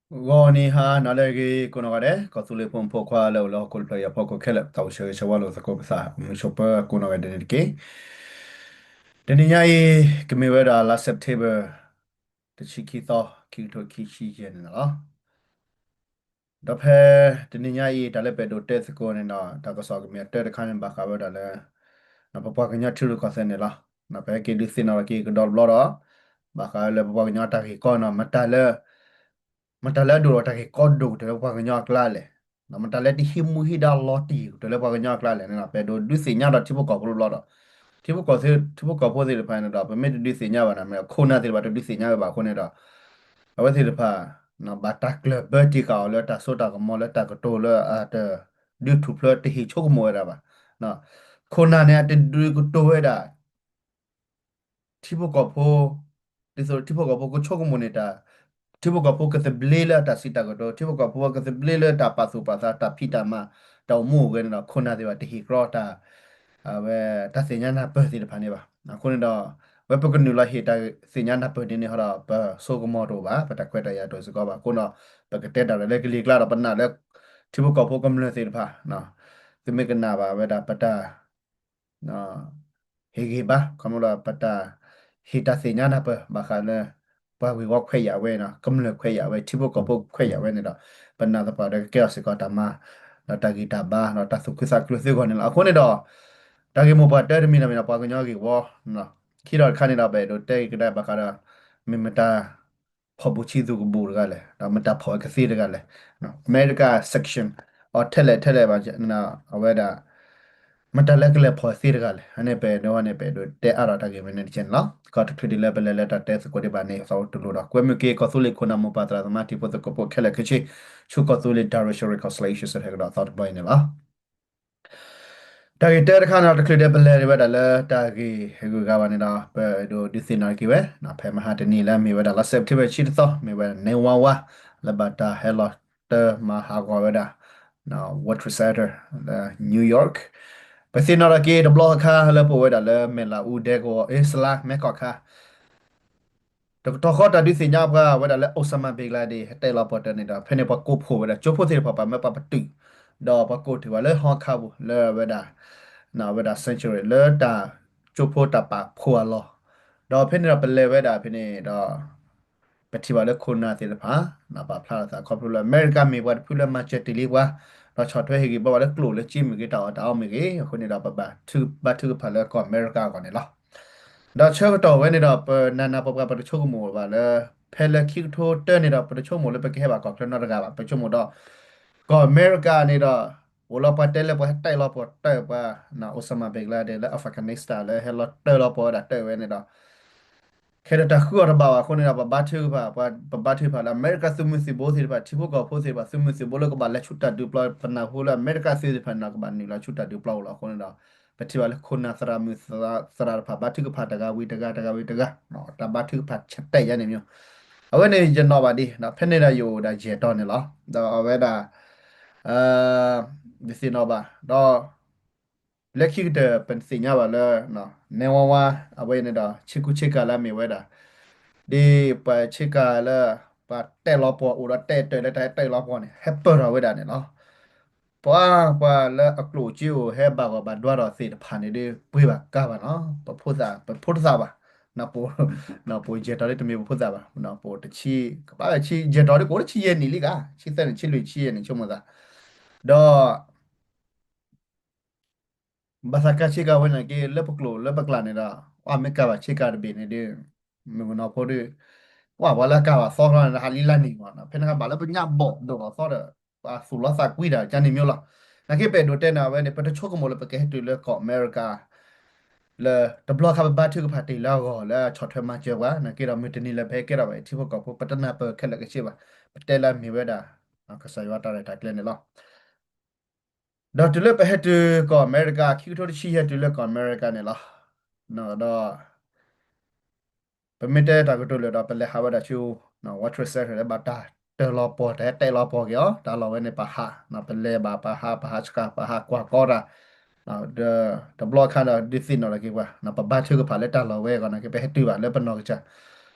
ဂီၤနံၤဟါနၤလၢအဂ့ၤ ကိးနီၢ်ဂၤဒဲး ကီၢ်သူလ့ၤဖိမုၣ်ဖိခွါလၢအိၣ်လၢဟီၣ်ခိၣ်တဖျၢၣ်အံၤအဖီခိၣ်ခဲလၢာ် သးအိၣ်ဆၢဂ့ၤဆၢဝါလိာ်သကိးပသး မုၢ်ဆိးပၢကိးနီၢ်ဂၤဒဲးန့ၣ်တက့ၢ်. တနံၤညါအံၤ ကမ့ၢ်ဝဲဒၣ်လါ September တဆံခံသီ ခံကထိခံဆံယဲၢ်န့ၣ်လီၤ. ဒီးဖဲတနံၤညါအံၤ တၢ်လၢပအဲၣ်ဒိးတဲသကိးန့ၣ်ဒီး တၢ်ကစီၣ်ကမ့ၢ်အတၢတခါန့ၣ် ဘၣ်ဃးဝဲဒၣ်လၢ ပပှၤကညီထံရူၢ်ကီၢ်သဲးန့ၣ်လီၤ. ပဟဲက့ၤဒုးသ့ၣ်နီၣ်ထီၣ်က့ၤကဒီးတဘျီဒီး ဘၣ်ဃးလၢပပှၤကညီတၢ်ဂ့ၢ်ကီန့ၣ် မတၤလၢ မတၤလၢအဒိၣ်ဒီးတၢ်ဂ့ၢ်ကီဒိၣ်ကတၢၢ်လၢပပှၤကညီအကျါလဲၣ်, ဒီးမတၤလၢတဟံးမူဟံးဒါလီၤတံၢ်ကတၢၢ်လၢပှၤကညီအကျါလဲၣ်န့ၣ်ဒီး ပအဲၣ်ဒိးဒုးသ့ၣ်ညါဒီးထံဖိကီၢ်ဖိတဘျီဒီး ထံဖိကီၢ်ဖိ ထံဖိကီၢ်ဖိသ့ၣ်တဖၣ်န့ၣ်ဒီး ပမ့ၢ်တဒုးသ့ၣ်ညါဘၣ်န့ၣ် မ့ၢ်ခိၣ်နၢ်သ့ၣ်တဖၣ်တဒုးသ့ၣ်ညါဝဲဘၣ်အဃိန့ၣ်ဒီး အဝဲသ့ၣ်တဖၣ် ဘၣ်တၢ်ကျၢၢ်ဘၢတံၢ်ဃာ်အီၤလၢတၢ်စိတၢ်ကမီၤလၢတၢ်ကတိၤလၢအတ ဒုးထူၣ်ဖျဲးတဟ့ၣ်ဆိကမိၣ်ဝဲဒၣ်ဘၣ်. ခိၣ်နၢ်န့ၣ် အတဒုးကတိၤဝဲဒၣ် ထံဖိကီၢ်ဖိ ဒ်သိးထံဖိကီၢ်ဖိကဆိကမိၣ်န့ၢ်တၢ်, ထံဖိကီၢ်ဖိကသဘျ့လၢအတၢ်စံးတၢ်ကတိၤ, ထံဖိကီၢ်ဖိကသဘျ့လၢတၢ်ပာ်သူၣ်ပာ်သး တၢ်ဖံးတၢ်မၤ တၢ်အိၣ်မူအိၣ်ဂဲၤန့ၣ်ဒီး ခိၣ်နၢ်သ့ၣ်တဖၣ်တဟ့ၣ်ကြီတၢ် အဝဲတၢ်သ့ၣ်ညါနၢ်ပၢၢ်သ့ၣ်တဖၣ်န့ၣ်ဘၣ်. အဃိန့ၣ်ဒီး ဝဲပကနုာ်လီၤဟ့ၣ်တၢ်သ့ၣ်ညါနၢ်ပၢၢ်ဒ်န့ၣ်ဟီဒီး ပဆိကမိၣ်တအိၣ်ဘၣ်, ပတၢ်ခွဲးတၢ်ယာ်တအိၣ်စ့ၢ်ကီးဘၣ်. အဃိန့ၣ်ဒီး ပကတဲတၢ်ဒီးလၢကလံၤကျါဒီး ပနာ်လၢ ထံဖိကီၢ်ဖိကမျၢၢ်သ့ၣ်တဖၣ် သုမ့ၢ်ကနၣ်ဘၣ်ဝဲဒၣ်ပတၢ် ဟ့ၣ်ဂံၢ်ဘါ ခီဖျိလၢပတၢ်ဟ့ၣ်တၢ်သ့ၣ်ညါနၢ်ပၢၢ် ဘၣ်ဃးလၢ ပှၤဂ့ၢ်ဝီခွဲးယာ်ဝဲန့ၣ် ကမျၢၢ်ခွဲးယာ်ဝဲ ထံဖိကီၢ်ဖိခွဲးယာ်ဝဲန့ၣ်ဒီး ပနာ်သပှၢ်ဒီးကကဲထီၣ်စ့ၢ်ကီးတၢ်မၤ ဒီးတၢ်ဂံၢ်တၢ်ဘါ ဒီးတၢ်သူၣ်ခုသးခုသုဂီၢ်န့ၣ်လီၤ. အဃိန့ၣ်ဒီး တၢ်ဂ့ၢ်မိၢ်ပှၢ်တၢတမံၤဒီးမ့ၢ်ဒီး ပှၤကညီဂ့ၢ်ဝီ ခံဒီးတခါန့ၣ်ဒီး ပအဲၣ်ဒိးတဲကဒါဘၣ်ဃးဒီး မ့ၢ်မတၤ ဖီၣ်ဘူးဆံးသူၣ်ကဘူးတဂၤလဲၣ်, ဒီးမတၤဖီၣ်ဝဲကသ့တဂၤလဲၣ်, America sanction အီၤထဲလဲၣ်ထဲလဲၣ်ဘၣ် အဝဲဒၣ် မတၤလၢကလဲၤဖီၣ်သ့တဂၤလဲၣ်. အန့ၣ်ပအဲၣ်ဒိးန့ၣ် ပအဲၣ်ဒိးတဲအါထီၣ်တၢ်ဂ့ၢ်ဝဲန့ၣ်တကဲန့ၣ်လီၤ. ကီၢ်တချုးဒ်လၢပလဲၤလၢတၢ်တဲသကိးဒံးဘၣ်န့ၣ် သးအိၣ်တူၢ်လိာ်ဒီး ကွဲမုၢ်က့ၤ ကီၢ်သူလ့ၤခိၣ်နၢ်မိၢ်ပၢ်သရၣ်သမါ ထံဖိသကိးဖိခဲလၢာ်ခဲဆ့ ဆူကီၢ်သူလ့ၤ Direction Reconciliation ဟဲကဒီးသီတဘျီအံၤန့ၣ်လီၤ. တၢ်ဂ့ၢ်တၢတခါန့ၣ်ဒီး တချုးဒ်ပလဲၤဝဲဒၣ်လၢတၢ်ဂ့ၢ်ဂုၤဂၤဘၣ်န့ၣ်ဒီး ပအဲၣ်ဒိးဒုးသ့ၣ်နီၣ်က့ၤဝဲ ဖဲမဟါတနံၤလၢမ့ၢ်ဝဲဒၣ်လါ September တဆံတသီ မ့ၢ်ဝဲဒၣ် နဲဝါဝါ လၢဘၣ်တၢ်ဟဲလီၤတၢမၤဟးဂီၤဝဲဒၣ် World Trade Center လၢ New York ပသ့ၣ်နီၣ်ထီၣ်က့ၤတဘျီအခါလၢပအိၣ်ဝဲဒၣ်လၢမဲၢ်လးအူဒဲကဝီၤ အ့စလါ မဲကီၢ်ခါ တကတီၢ်ဃီတၢ်ဒုးသ့ၣ်ညါပှၤဝဲဒၣ်လၢ Osama bin Laden ဟဲတဲလီၤပီၢ်တၢ်န့ၣ်ဒီး ဖဲန့ၣ်ပှၤကိးဖှိၣ်ဝဲဒၣ် ကၠိဖိသ့ၣ်တဖၣ် ပှၤမၢပှၤပတုာ် ဒီးပှၤကိးထီၣ်ဝဲလၢဟီခါပူၤ လၢဝဲဒၣ် ဝဲဒၣ် sanctuary လၢတၢ်ကၠိဖိတၢ်ပာ်ဖှိၣ်အလီၢ်, ဒီးဖဲန့ၣ်ဒီးပလဲၤဝဲဒၣ်ဖဲန့ၣ်ဒီး ပထံၣ်ဘၣ်လၢခိၣ်နၢ်သ့ၣ်တဖၣ် ပာ်ဖျါထီၣ်သးခီဖျိလၢ အမဲရကၤမ့ၢ်ပှၤတဖုလၢမၤစၢၤတ့ၢ်လံပှၤ, ဒီးဆီၣ်ထွဲဟ့ၣ်ဂံၢ်ဘါပှၤလၢကျိၣ်လၢစ့မ့ၢ်ဂ့ၤ တၢ်အီၣ်တၢ်အီမ့ၢ်ဂ့ၤ, အဃိန့ၣ်ဒီးပဘၣ်ထုကဖၣ်လၢကီၢ်အမဲရကၤအဂီၢ်န့ၣ်လီၤ. ဒီးဆၢကတီၢ်ဝဲန့ၣ်ဒီး ပနၤနၤပှၤပှၤပတဆိကမိၣ်ဘၣ်လၢ ဖဲလၢခံကထိတၢန့ၣ်ဒီး ပတဆိကမိၣ်လၢပကဟဲဘၣ်ကီၢ်ချၢနီတဂၤဘၣ်, ပဆိကမိၣ်ဒီး ကီၢ်အမဲရကၤန့ၣ်ဒီး အိၣ်လီၤပှၤတဲလၢပှၤဟဲတဲလီၤပီၢ်တၢ်ပှၤ Osama bin Laden လၢ Afghanistan လၢဟဲလီၤတၢလီၤပီၢ်ဝဲဒၣ်တၢ်ဝဲန့ၣ်ဒီး ခဲဒီးတၢ်ဃုအီၤတဘၣ်ဘၣ်အဃိန့ၣ်ဒီး ပဘါထုကဖၣ် ပဘါထုကဖၣ်လၢအမဲရကၤသုးမုၢ်သံၣ်ဘိသ့ၣ်တဖၣ် ထံဖိကီၢ်ဖိသ့ၣ်တဖၣ် သုးမုၢ်သံၣ်ဘိလၢကဘၣ်လဲၤဆူတၢ်ဒုးပျီ ပနၢ်ဟူလၢအမဲရကၤသုးသ့ၣ်တဖၣ်န့ၣ်ဒီး ကဘၣ်နုာ်လီၤဆူတၢ်ဒုးပျီအိၣ်လီၤအဃိန့ၣ်ဒီး ပထံၣ်ဘၣ်လၢခိၣ်နၢ်သရၣ်မုၣ်သရၣ်တဖၣ် ဘါထုကဖၣ်တဂၤဝံၤတဂၤ တဂၤဝံၤတဂၤ တၢ်ဘါထုကဖၣ်ဆတဲာ်ယါန့ၣ်မ့ၢ် အဝဲန့ၣ်ယနီၣ်ဘၣ်ဒ် ဖဲန့ၣ်ဒီးယအိၣ်ဒၣ်ယဲၢ်တီၤန့ၣ်လီၤ. ဒီးအဝဲဒၣ် ယသ့ၣ်နီၣ်ဘၣ် ဒီး လၢခံကတၢၢ်ပသ့ၣ်ညါဘၣ်လၢ နဲဝါဝါ အဝဲန့ၣ်ဒီး ဆ့ကူဆ့ကၤလၢအမ့ၢ်ဝဲဒၣ် ဒ်ပှၤဆ့ကၤလၢ ပှၤတဲလီၤပီၢ် အိၣ်ဒီးတဲတၢၢ်လၢတၢ်ဟဲတဲလီၤပီၢ်န့ၣ် ဟဲပၢၢ်ထီၣ်ဝဲဒၣ်န့ၣ်လီၤ. ပှၤ ပှၤလၢအကျိၣ်စ့အိၣ် ဟဲဘၣ်ဂီၢ်ဘၣ်ဒွါထီၣ်သ့ၣ်တဖၣ်န့ၣ်ဒီး ပှ့ၤဘၣ်ကါဘၣ်နီၤ ပဖိသၣ် ပဖိတသးဘၣ် ပဖိယဲၢ်တီၤဒ်တမ့ၢ်ပဖိသၣ်ဘၣ် ပတဆံ ကဘၣ်ဝဲဆံ ယဲၢ်တီၤဒ် ကအိၣ်လၢဆံယဲၢ်နံၣ်လံဂၤ ဆံသၢနံၣ် ဆံလွံၢ် ဆံယဲၢ်နံၣ် ဆိကမိၣ်သး ဒီး ဘၣ်သးကါဆ့ကၤဝဲန့ၣ်က့ လၢပကျိာ်လၢပကျါန့ၣ်ဒီး အမ့ၢ်ကၤဘၣ်ဆ့ကၤတဘ့ၣ်န့ၣ်ဒီး မုၣ်ကနီၤဖိဒီး ပှၤပှၤလၢကၤဘၣ်သီခီန့ၣ် ဟးလံလၢနံၣ်မး ဖဲန့ၣ်ဟးဘၣ်လၢပညၣ်ဘီၣ်ဒိၣ်လီၤသီဒီး ပှၤသူၣ်လီၤသးကွံတၢ်ကန့ၣ်မ့ၢ်လီၤ. နာ်က့ပအဲၣ်ဒိးတဲန့ၣ်အဝဲန့ၣ် ပတဆိကမိၣ်လၢပကဟဲတုၤလၢကီၢ်အမဲရကၤ လၢတဘျီခါပဘါထုကဖၣ်တ့ၢ်လၢအဂီၢ်လၢအဆီၣ်ထွဲမၤစၢၤပှၤ နာ်က့ဒီးမုၢ်တနံၤလၢပဟဲကဲထီၣ်ဘၣ်အံၤထံဖိကီၢ်ဖိ ပတနၢ်ပၢၢ်ခဲလၢာ်ကဆ့ဘၣ် ပတဲလၢအမ့ၢ်ဝဲဒၣ် ကစၢ်ယွၤတၢ်ရဲၣ်တၢ်ကျဲၤန့ၣ်လီၤ. ဒီးတုၤလၢပဟဲတုၤကီၢ်အမဲရကၤ ခံကထိတဆံယဲၢ်တုၤလၢကီၢ်အမဲရကၤန့ၣ်လီၤ. ဒီး ပမ့ၢ်တဲတၢ်ကတိၤလၢာ်ဒီး ပလဲၤဟးဝဲဒၣ်ဆူ World Trade Center လၢဘၣ်တၢ်တၢၢ်လီၤပီၢ် တၢ်ဟဲတဲလီၤပီၢ်က့ၤအီၤ တၢ်လီၢ်ဝဲန့ၣ်ပဟး ပလဲၤဘၣ်ပဟး ပဟးဆှး ပဟးကွၢ်ကီတၢ် ဒီးတဘျီခါဒီးဒုးသ့ၣ်နီၣ်လီၤက့ၤပှၤ ပဘါထုကဖၣ်လၢတၢ်လီၢ်ဝဲအဂီၢ် နာ်က့ပဟဲတုၤဘၣ်လၢပနီၢ်ကစၢ်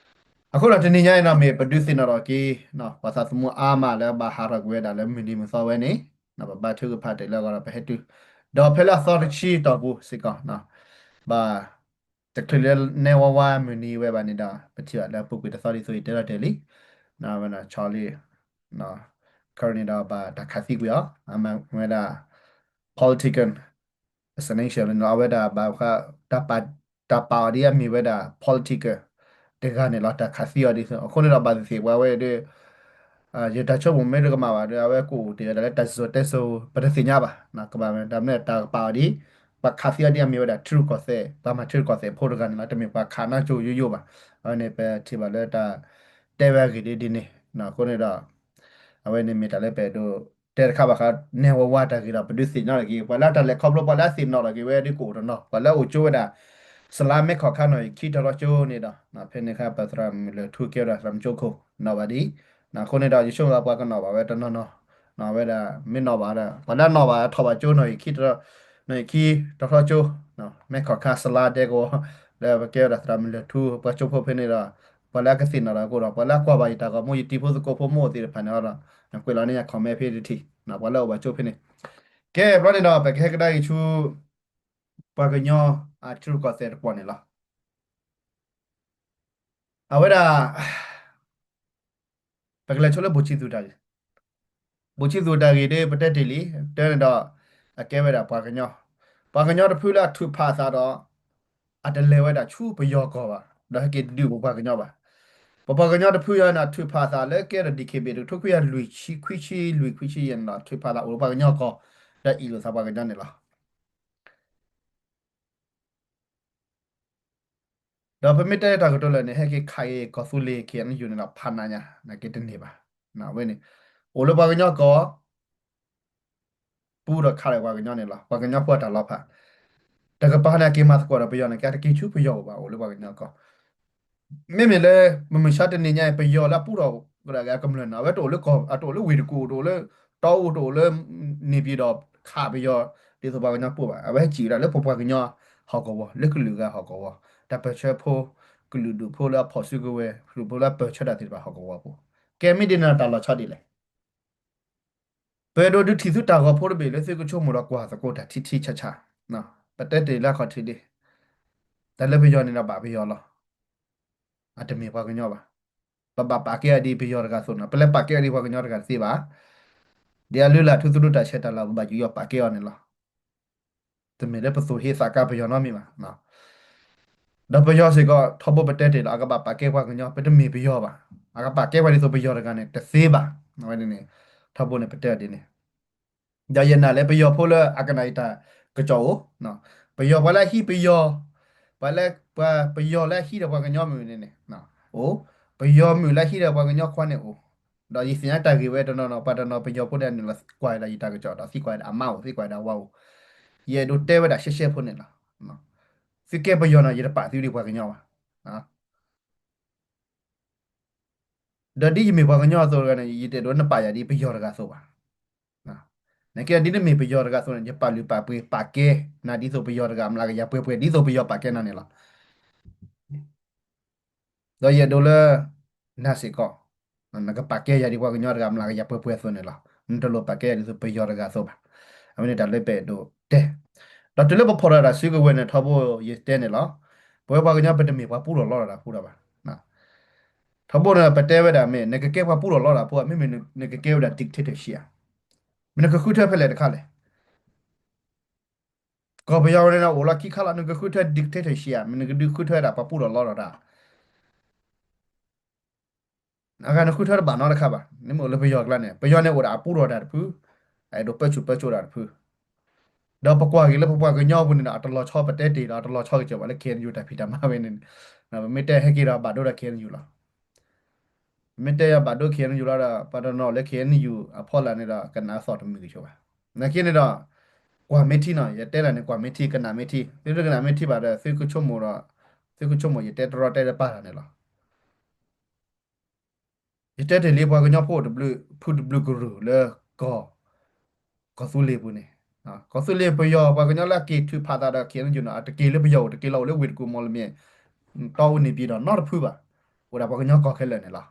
အဃိဒီးတနံၤညါအံၤန့ၣ် မ့ၢ်ပဒုးသ့ၣ်နီၣ်ထီၣ်က့ၤ ပှၤသးသမူအါမးလၢဘၣ်ဟးထီၣ်ကွံာ်ဝဲဒၣ်လၢမုၢ်နံၤမုၢ်သီဝဲန့ၣ် ပဘါထုကဖၣ်တ့ၢ်လၢအဂီၢ်ဒီးပဟဲတုၤ, ဒီးဖဲလၢအသီတဆံတီၢ်ပူၤစ့ၢ်ကီး ဘၣ်တချုးလၢနဲဝါဝါမုၢ်နံၤဝဲဘၣ်န့ၣ်ဒီး ပထံၣ်ဘၣ်လၢအပူၤကွံာ်တသီဒ်သိးယတဲထီၣ်တ့ၢ်လံ, ဝဲနီၢ် Charlie Kirk န့ၣ်ဒီးဘၣ်တၢ်ခးသံကွံာ်အီၤ အမ့ၢ်ဝဲဒၣ် politician assassination န့ၣ်လီၤ. အဝဲဒၣ်ဘၣ်ဃး တၢ်ပာ်အီၤဒ်အမ့ၢ်ဝဲဒၣ် politician တဂၤန့ၣ်လီၤ. တၢ်ခးသံအီၤဒ်သိး အဃိန့ၣ်ဒီးဘၣ်သ့ၣ်သ့ၣ်ပှၤဝဲဒၣ် ယတၢ်ဆိကမိၣ်မ့ၢ်တကမၣ်ဘၣ်ဒီး အဝဲကအိၣ်တ့ၢ်ဝဲဒၣ်လၢတၢ်စံၣ်စိၤတဲစိၤ ပတသ့ၣ်ညါဘၣ်, ကဘၣ်မ့ၢ်တၢ်မနုၤတၢ်ကပာ်အီၤဒ် ပှၤခးသံအီၤဒ်အမ့ၢ်ဝဲဒၣ်ထံရူၢ်ကီၢ်သဲး ပှၤမၤထံရူၢ်ကီၢ်သဲးဖိတဂၤန့ၣ်လီၤ. တမ့ၢ်ပှၤခးနၢ်ကၠိယိယိဘၣ်. အဝဲန့ၣ်ပထံၣ်ဘၣ်လၢတၢ်တဲဝဲအဂ့ၢ်ဒ်ဒ်န့ၣ် အဃိန့ၣ်ဒီး အဝဲန့ၣ်မ့ၢ်တၢ်လၢပအဲၣ်ဒိးတဲတခါဘၣ်ဃး နဲဝါဝါတၢ်ဂ့ၢ်ဒီး ပဒုးသ့ၣ်နီၣ်ထီၣ်က့ၤ ပှၤလၢတၢ်လဲၤခီဖျိ ပှၤလၢအသ့ၣ်နီၣ်ထီၣ်က့ၤဝဲဒ်ကအိၣ်တနီၤ ပှၤလၢအအိၣ်ကၠိဝဲဒၣ် စလါမဲခီၣ်ခါနီၣ်ဂံၢ်ခံတီၤထီကၠိန့ၣ်ဒီး ဖဲန့ၣ်အခါ ပသရၣ်မုၢ်လၢၢ်ထူကဲဝဲဒၣ်သရၣ်မုၣ်ကၠိခိၣ်နီၣ်ဘၣ်ဒ် အဃိန့ၣ်ဒီး ယဆိကမိၣ်ပှၤကနီၣ်ဘၣ်ဝဲတနီၤနီၤ ဝဲဒၣ်မ့ၢ်နီၣ်ဘၣ်ဒီး ပှၤလၢအနီၣ်ဘၣ်ထီၣ်ဘၣ်ကၠိနီၣ်ဂံၢ်ခံတီၤ နီၣ်ဂံၢ်ခံတီၤထီကၠိ မဲခီၣ်ခါစလါဒဲကဝီၤ လၢပကဲဝဲဒၣ်သရၣ်မုၢ်လၢၢ်ထူ ပှၤကၠိဖိဖဲန့ၣ်ဒီး ပှၤလၢအကသ့ၣ်နီၣ်ထီၣ်ကအိၣ်ဒီး ပှၤလၢအကွၢ်ဘၣ်ယတၢ်ဂီၤမူ ယတံၤဖိသကိးဖိမ့ၢ်အိၣ်သ့ၣ်တဖၣ်န့ၣ်ဒီး ကွဲးလီၤန့ၢ်ယၤ comment ဖဲတထံၣ် ပှၤလၢအအိၣ်ဘၣ်ကၠိဖဲန့ၣ် ကဲဘျီန့ၣ်ဒီး ပကဟဲကဒါက့ၤဆူ ပှၤကညီအထံရူၢ်ကီၢ်သဲးတပှီၢ်န့ၣ်လီၤ. အဝဲဒၣ် ပကလဲၤဆိလၢဘိၣ်ဆံသူၣ်တၢ်ဂ့ၢ်, ဘိၣ်ဆံသူၣ်တၢ်ဂ့ၢ်ဒီး ပတဲတ့ၢ်လံ, တဲန့ၣ်ဒီး အကဲဝဲဒၣ်ပှၤကညီ, ပှၤကညီတဖုလၢအထုးဖးအသးဒီး အတလဲၤဝဲဒၣ်ဆူပယီၤကီၢ်ဘၣ်, ဒီးဟဲက့ၤဒုးပပှၤကညီဘၣ်. ပပှၤကညီတဖုအံၤန့ၣ် အထုးဖးအသးလၢကဲထီၣ် DKBA တကထိခွံကယၤလွံၢ်ဆံခွံဆံလွံၢ်ခွံဆံယဲၢ်န့ၣ်လီၤ. ထုးဖးအသးအိၣ်လၢပှၤကညီကီၢ် ဒီးအ့ၣ်လိာ်သးပှၤကညီန့ၣ်လီၤ. ဒီးပမ့ၢ်တဲတၢ်ကတိၤလၢာ်န့ၣ် ဟဲက့ၤခးက့ၤကီၢ်သူလ့ၤ KNU န့ၣ်လီၤ ဖးနးညါ နာ်က့တန့ၢ်ဘၣ်. အဝဲန့ၣ် အိၣ်လၢပှၤကညီကီၢ် ပူဒီးခးဒီးပှၤကညီန့ၣ်လီၤ. ပှၤကညီဖိအတၢ်လီၤဖး တကပၤန့ၣ် အက့ၤမၤသကိးဒီးပယီၤန့ၣ် ကတက့ၤဆူပယီၤအိၣ်ဘၣ် အိၣ်လၢပှၤကညီကီၢ် မ့မ့ၢ်လၢ မုၢ်မဆါတနံၤညါအံၤ ပယီၤလၢအပူထီၣ်ကဒါက့ၤအကမျၢၢ်န့ၣ် အဝဲတအိၣ်လၢကီၢ် အတအိၣ်လၢဝ့ၢ်တကူၣ် တအိၣ်လၢ တီအူ တအိၣ်လၢ န့ၢ်ပံၤဒီး ခးပယီၤ ဒ်သိးပှၤကညီပူဘၣ်. အဝဲဟဲစံၣ်ဝဲဒၣ်လၢပပှၤကညီဟီၣ်ကဝီၤ လၢကလုာ်ဂၤဟီၣ်ကဝီၤ တၢ်ပၢၢ်ဆၢဖိ ကလုာ်ဒူၣ်ဖိလၢအဖီၣ်စုကဝဲၤ ကလုာ်ဖိလၢအပၢၢ်ဆၢတၢ်သ့ၣ်တဖၣ်ဟီၣ်ကဝီၤပူၤ ကဲမ့ၢ်ဒ်န့ၣ်တၢ်လီၤဆီဒ်လဲၣ်. ပအဲၣ်ဒိးဒုးထံၣ်သုတၢ်ဂီၤဖိတဘ့ၣ်လၢသုကဆိကမိၣ်ဒီးကွၢ်သကိးတၢ်ထံထံဆးဆး, ပတဲတ့ၢ်လၢအခီၣ်ထံးလံ, တၢ်လၢပယီၤန့ၣ်ဒီးဘၣ်ပယီၤလီၤ. အတမ့ၢ်ပှၤကညီဘၣ်. ပဘၣ်ပာ်ကဲအီၤဒ်ပယီၤတဂၤအသိးန့ၣ် ပလဲၤပာ်ကဲအီၤဒ်ပှၤကညီတဂၤတသ့ဘၣ်. ဒ်အလုၢ်လၢ်ထူသနူတၢ်ဆဲးတၢ်လၤ ပဘၣ်ယူးယီၣ်ပာ်ကဲအီၤန့ၣ်လီၤ. တမ့ၢ်လၢပသူၣ်ဟ့သးကါပယီၤနီတမံၤဘၣ်. ဒီးပယီၤစ့ၢ်ကီး ထီဘိပတဲတ့ၢ်လီၤ အကဘၣ်ပာ်ကဲပှၤကညီ ပတမ့ၢ်ပယီၤဘၣ်. အကပာ်ကဲပှၤဒ်သိးပယီၤတဂၤန့ၣ် တသ့ဘၣ်. အဝဲန့ၣ်န့ၣ် ထီဘိန့ၣ်ပတဲအီၤဒ်န့ၣ် ဒီးယနာ်လၢပယီၤဖိလၢအကနၣ်ယတၢ်ကစီၣ်အိၣ်, ပယီၤပှၤလၢအဟံးပယီၤ, ပှၤလၢ ပှၤပယီၤလၢအဟံးဒီးပှၤကညီမုၣ်န့ၣ်န့ၣ် အိၣ်, ပယီၤမုၣ်လၢအဟံးဒီးပှၤကညီခွါန့ၣ်အိၣ်, ဒီးယသ့ၣ်ညါတၢ်ဂ့ၢ်ဝဲတနီၤနီၤ ပှၤတနီၤပယီၤဖိန့ၣ်နုာ်လီၤကွၢ်ဝဲဒၣ်ယတၢ်ကစီၣ်ဒီးသံကွၢ်ဝဲဒၣ်အမါအိၣ် သံကွၢ်ဝဲဒၣ်အဝၤအိၣ်, ယအဲၣ်ဒိးတဲဝဲဒၣ်ရှဲရှဲဖိန့ၣ်လီၤ. သုကဲပယီၤန့ၣ် ယတပာ်သုဒ်ပှၤကညီဘၣ်. ဒီးဒ်ယမ့ၢ်ပှၤကညီအသိးတဂၤန့ၣ် ယတအဲၣ်ဒိးနပာ်ယၤဒ်ပယီၤတဂၤအသိးဘၣ်. နာ်က့ဒ်နမ့ၢ်ပယီၤတဂၤအသိးန့ၣ် ယပာ်လုၢ်ပာ်ပှ့ၤပာ်ကဲ နၤဒ်သိးပယီၤတဂၤအမျးကယၤပှဲၤပှဲၤ ဒ်သိးပယီၤပာ်ကဲနၤန့ၣ်လီၤ. ဒီးယအဲၣ်ဒိးလၢ နၤစ့ၢ်ကီး နကပာ်ကဲယၤဒ်ပှၤကညီတဂၤအမျးကယၤပှဲၤပှဲၤအသိးန့ၣ်လီၤ. နတလိၣ်ပာ်ကဲယၤဒ်သိးပယီၤတဂၤအသိးဘၣ်. အဝဲန့ၣ်တၢ်လၢပအဲၣ်ဒိးတဲ ဒီးတုၤလၢပဖီၣ်ထီၣ်တၢ်စုကဝဲၤန့ၣ် ထီဘိယတဲန့ၣ်လီၤ. ပဝဲပှၤကညီပတမ့ၢ်ပှၤပူထီၣ်လီထီၣ်တၢ်ဖိဒီးဘၣ်. ထီဘိန့ၣ်ပတဲဝဲဒၣ်မ့ၢ် နကကဲပှၤပူထီၣ်လီထီၣ်တၢ်ဖိ မ့မ့ၢ်နကကဲဝဲဒၣ် dictatorship ဧါ. မ့ၢ်နကဃုထၢဖဲလဲၣ်တခါလဲၣ်. ကီၢ်ပယီၤန့ၣ်အိၣ်လီၢ်ခံခါလီၤ နကဃုထၢ dictatorship ဧါ, မ့ၢ်နကဒုးဃုထၢဒၣ်ပှၤပူထီၣ်လီထီၣ်တၢ် အဂၤနဃုထၢတဘၣ်နီတခါဘၣ်. နမ့ၢ်အိၣ်လၢပယီၤကျါန့ၣ် ပယီၤန့ၣ်အိၣ်ဒၣ်အပူထီၣ်တၢ်တဖု, အဲၣ်ဒိးပၢဆူၣ်ပၢစိးတၢ်တဖု. ဒီးပကွၢ်က့ၤလၢပပှၤကညီပူၤန့ၣ်ဒီး အတလီၤဆီပတဲတ့ၢ်ဒီး အတလီၤဆီကစၢၢ်ဘၣ်လၢ KNU တၢ်ဖံးတၢ်မၤဝဲန့ၣ်, ပမ့ၢ်တဲဟဲက့ၤဒီးဘၣ်ဒိဒီး KNU လီၤ. မ့ၢ်တဲယၤဘၣ်ဒိ KNU လီၤဒီး ပှၤတနီၤလၢ KNU အဖီလာ်န့ၣ်ဒီး ကနၣ်အသီၣ်တမုာ်ကဆိးဘၣ်. နာ်က့န့ၣ်ဒီး ကွၢ်မ့ၢ်ထံနီၤ, ယတဲလၢန့ၣ် ကွၢ်မ့ၢ်ထံ ကနၣ်မ့ၢ်ထံ, သုတကနၣ်မ့ၢ်ထံဘၣ်ဒီး သုကဆိကမိၣ်ဒီး သုကဆိကမိၣ် ယတဲတရီတဲတပါတၢ်န့ၣ်လီၤ. ယတဲတ့ၢ်လံပှၤကညီဖိတဘျုး ဖုတဘျုးကရူၢ်လၢကီၢ် ကီၢ်သူလ့ၤပူၤန့ၣ်, ကီၢ်သူလ့ၤပယီၤ ပှၤကညီလၢအက့ၤထုးဖးသးဒီး KNU န့ၣ် အတက့ၤလၢပယီၤအိၣ် တက့ၤလီၤအိၣ်လၢဝ့ၢ်တကူၣ်မီၣ်လမ့ၣ် တီအူန့ၢ်ပံၤဒီးနီတဖုဘၣ်. အိၣ်ဒၣ်ပှၤကညီကီၢ်ခဲလၢာ်န့ၣ်လီၤ.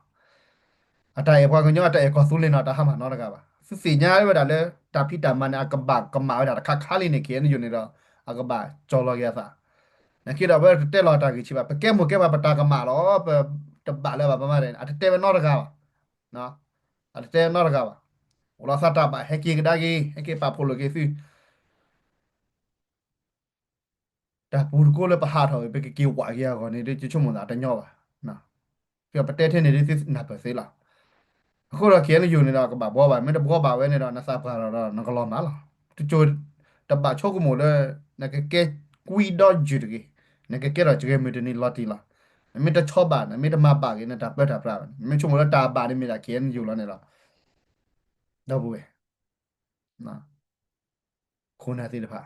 အတၢ်အဲၣ်ပှၤကညီ အတၢ်အဲၣ်ကီၢ်သူလ့ၤန့ၣ် တၢ်ဟါမၢ်နီတဂၤဘၣ်. သုသ့ၣ်ညါဝဲဒၣ်လၢ တၢ်ဖံးတၢ်မၤန့ၣ် အကဘၣ်ကမၣ်ဝဲဒၣ်တခါခါလံန့ၣ် ခ့ၣ်အဲၣ်ယူၣ်န့ၣ်ဒီး အကဘၣ်ကၠီလီၤက့ၤအသး. နာ်က့ဒီး အဝဲတတဲလီၤတၢ်ဂ့ၢ်ဆံးဘၣ်, ပကဲမိၢ်ကဲပၢ်ပတၢ်ကမၣ်လီၤ, ပတဘၣ်လၢၤဘၣ် ပမၤဒ်န့ၣ် အတတဲဝဲနီတဂၤဘၣ်. အတတဲနီတဂၤဘၣ်. အိၣ်လီၤသးတၢ်ဘၣ် ဟဲက့ၤကဒါက့ၤ ဟဲက့ၤပာ်ဖှိၣ်လိာ်က့ၤသု တၢ်ပူၤတကိးလၢပဟးထီၣ်ဂ့ၤ ပကက့ၤဝးက့ၤအဂီၢ်န့ၣ် ဒ်ယဆိကမိၣ်သးတညီဘၣ်. ပတဲထဲန့ၣ်ဒ်သုနၢ်ပၢၢ်သ့လီၤ. အဃိဒီး ခ့ၣ်အဲၣ်ယူၣ်န့ၣ်ဒီး ကဘၣ်ဘှီဘၣ်, မ့ၢ်တဘှီဘၣ်ဝဲန့ၣ်ဒီး နသးပှၢ်ထီၣ်ဒီး နကလီၤမၢ်လီၤ. တစိၤတဘၣ်ဆိကမိၣ်လၢ နကကဲကွံဒီယုၢ်တဂ့ၤ, နကကဲထီၣ်ကဂဲၤမုၢ်တနံၤလီၤတံၢ်လီၤ. နမ့ၢ်တဆီဘၣ် နမ့ၢ်တမၤဘၣ်က့ၤ နတၢ်ပၢတၢ်ပြးဘၣ်န့ၣ် နမ့ၢ်ဆိကမိၣ်လၢတၢ်ဘၣ်န့ၣ်မ့ၢ်ဒၣ် ခ့ၣ်အဲၣ်ယူၣ်လီၤန့ၣ်လီၤ. ဒီပုၢ်ဝဲၢ် ခိၣ်နၢ်သ့ၣ်တဖၣ်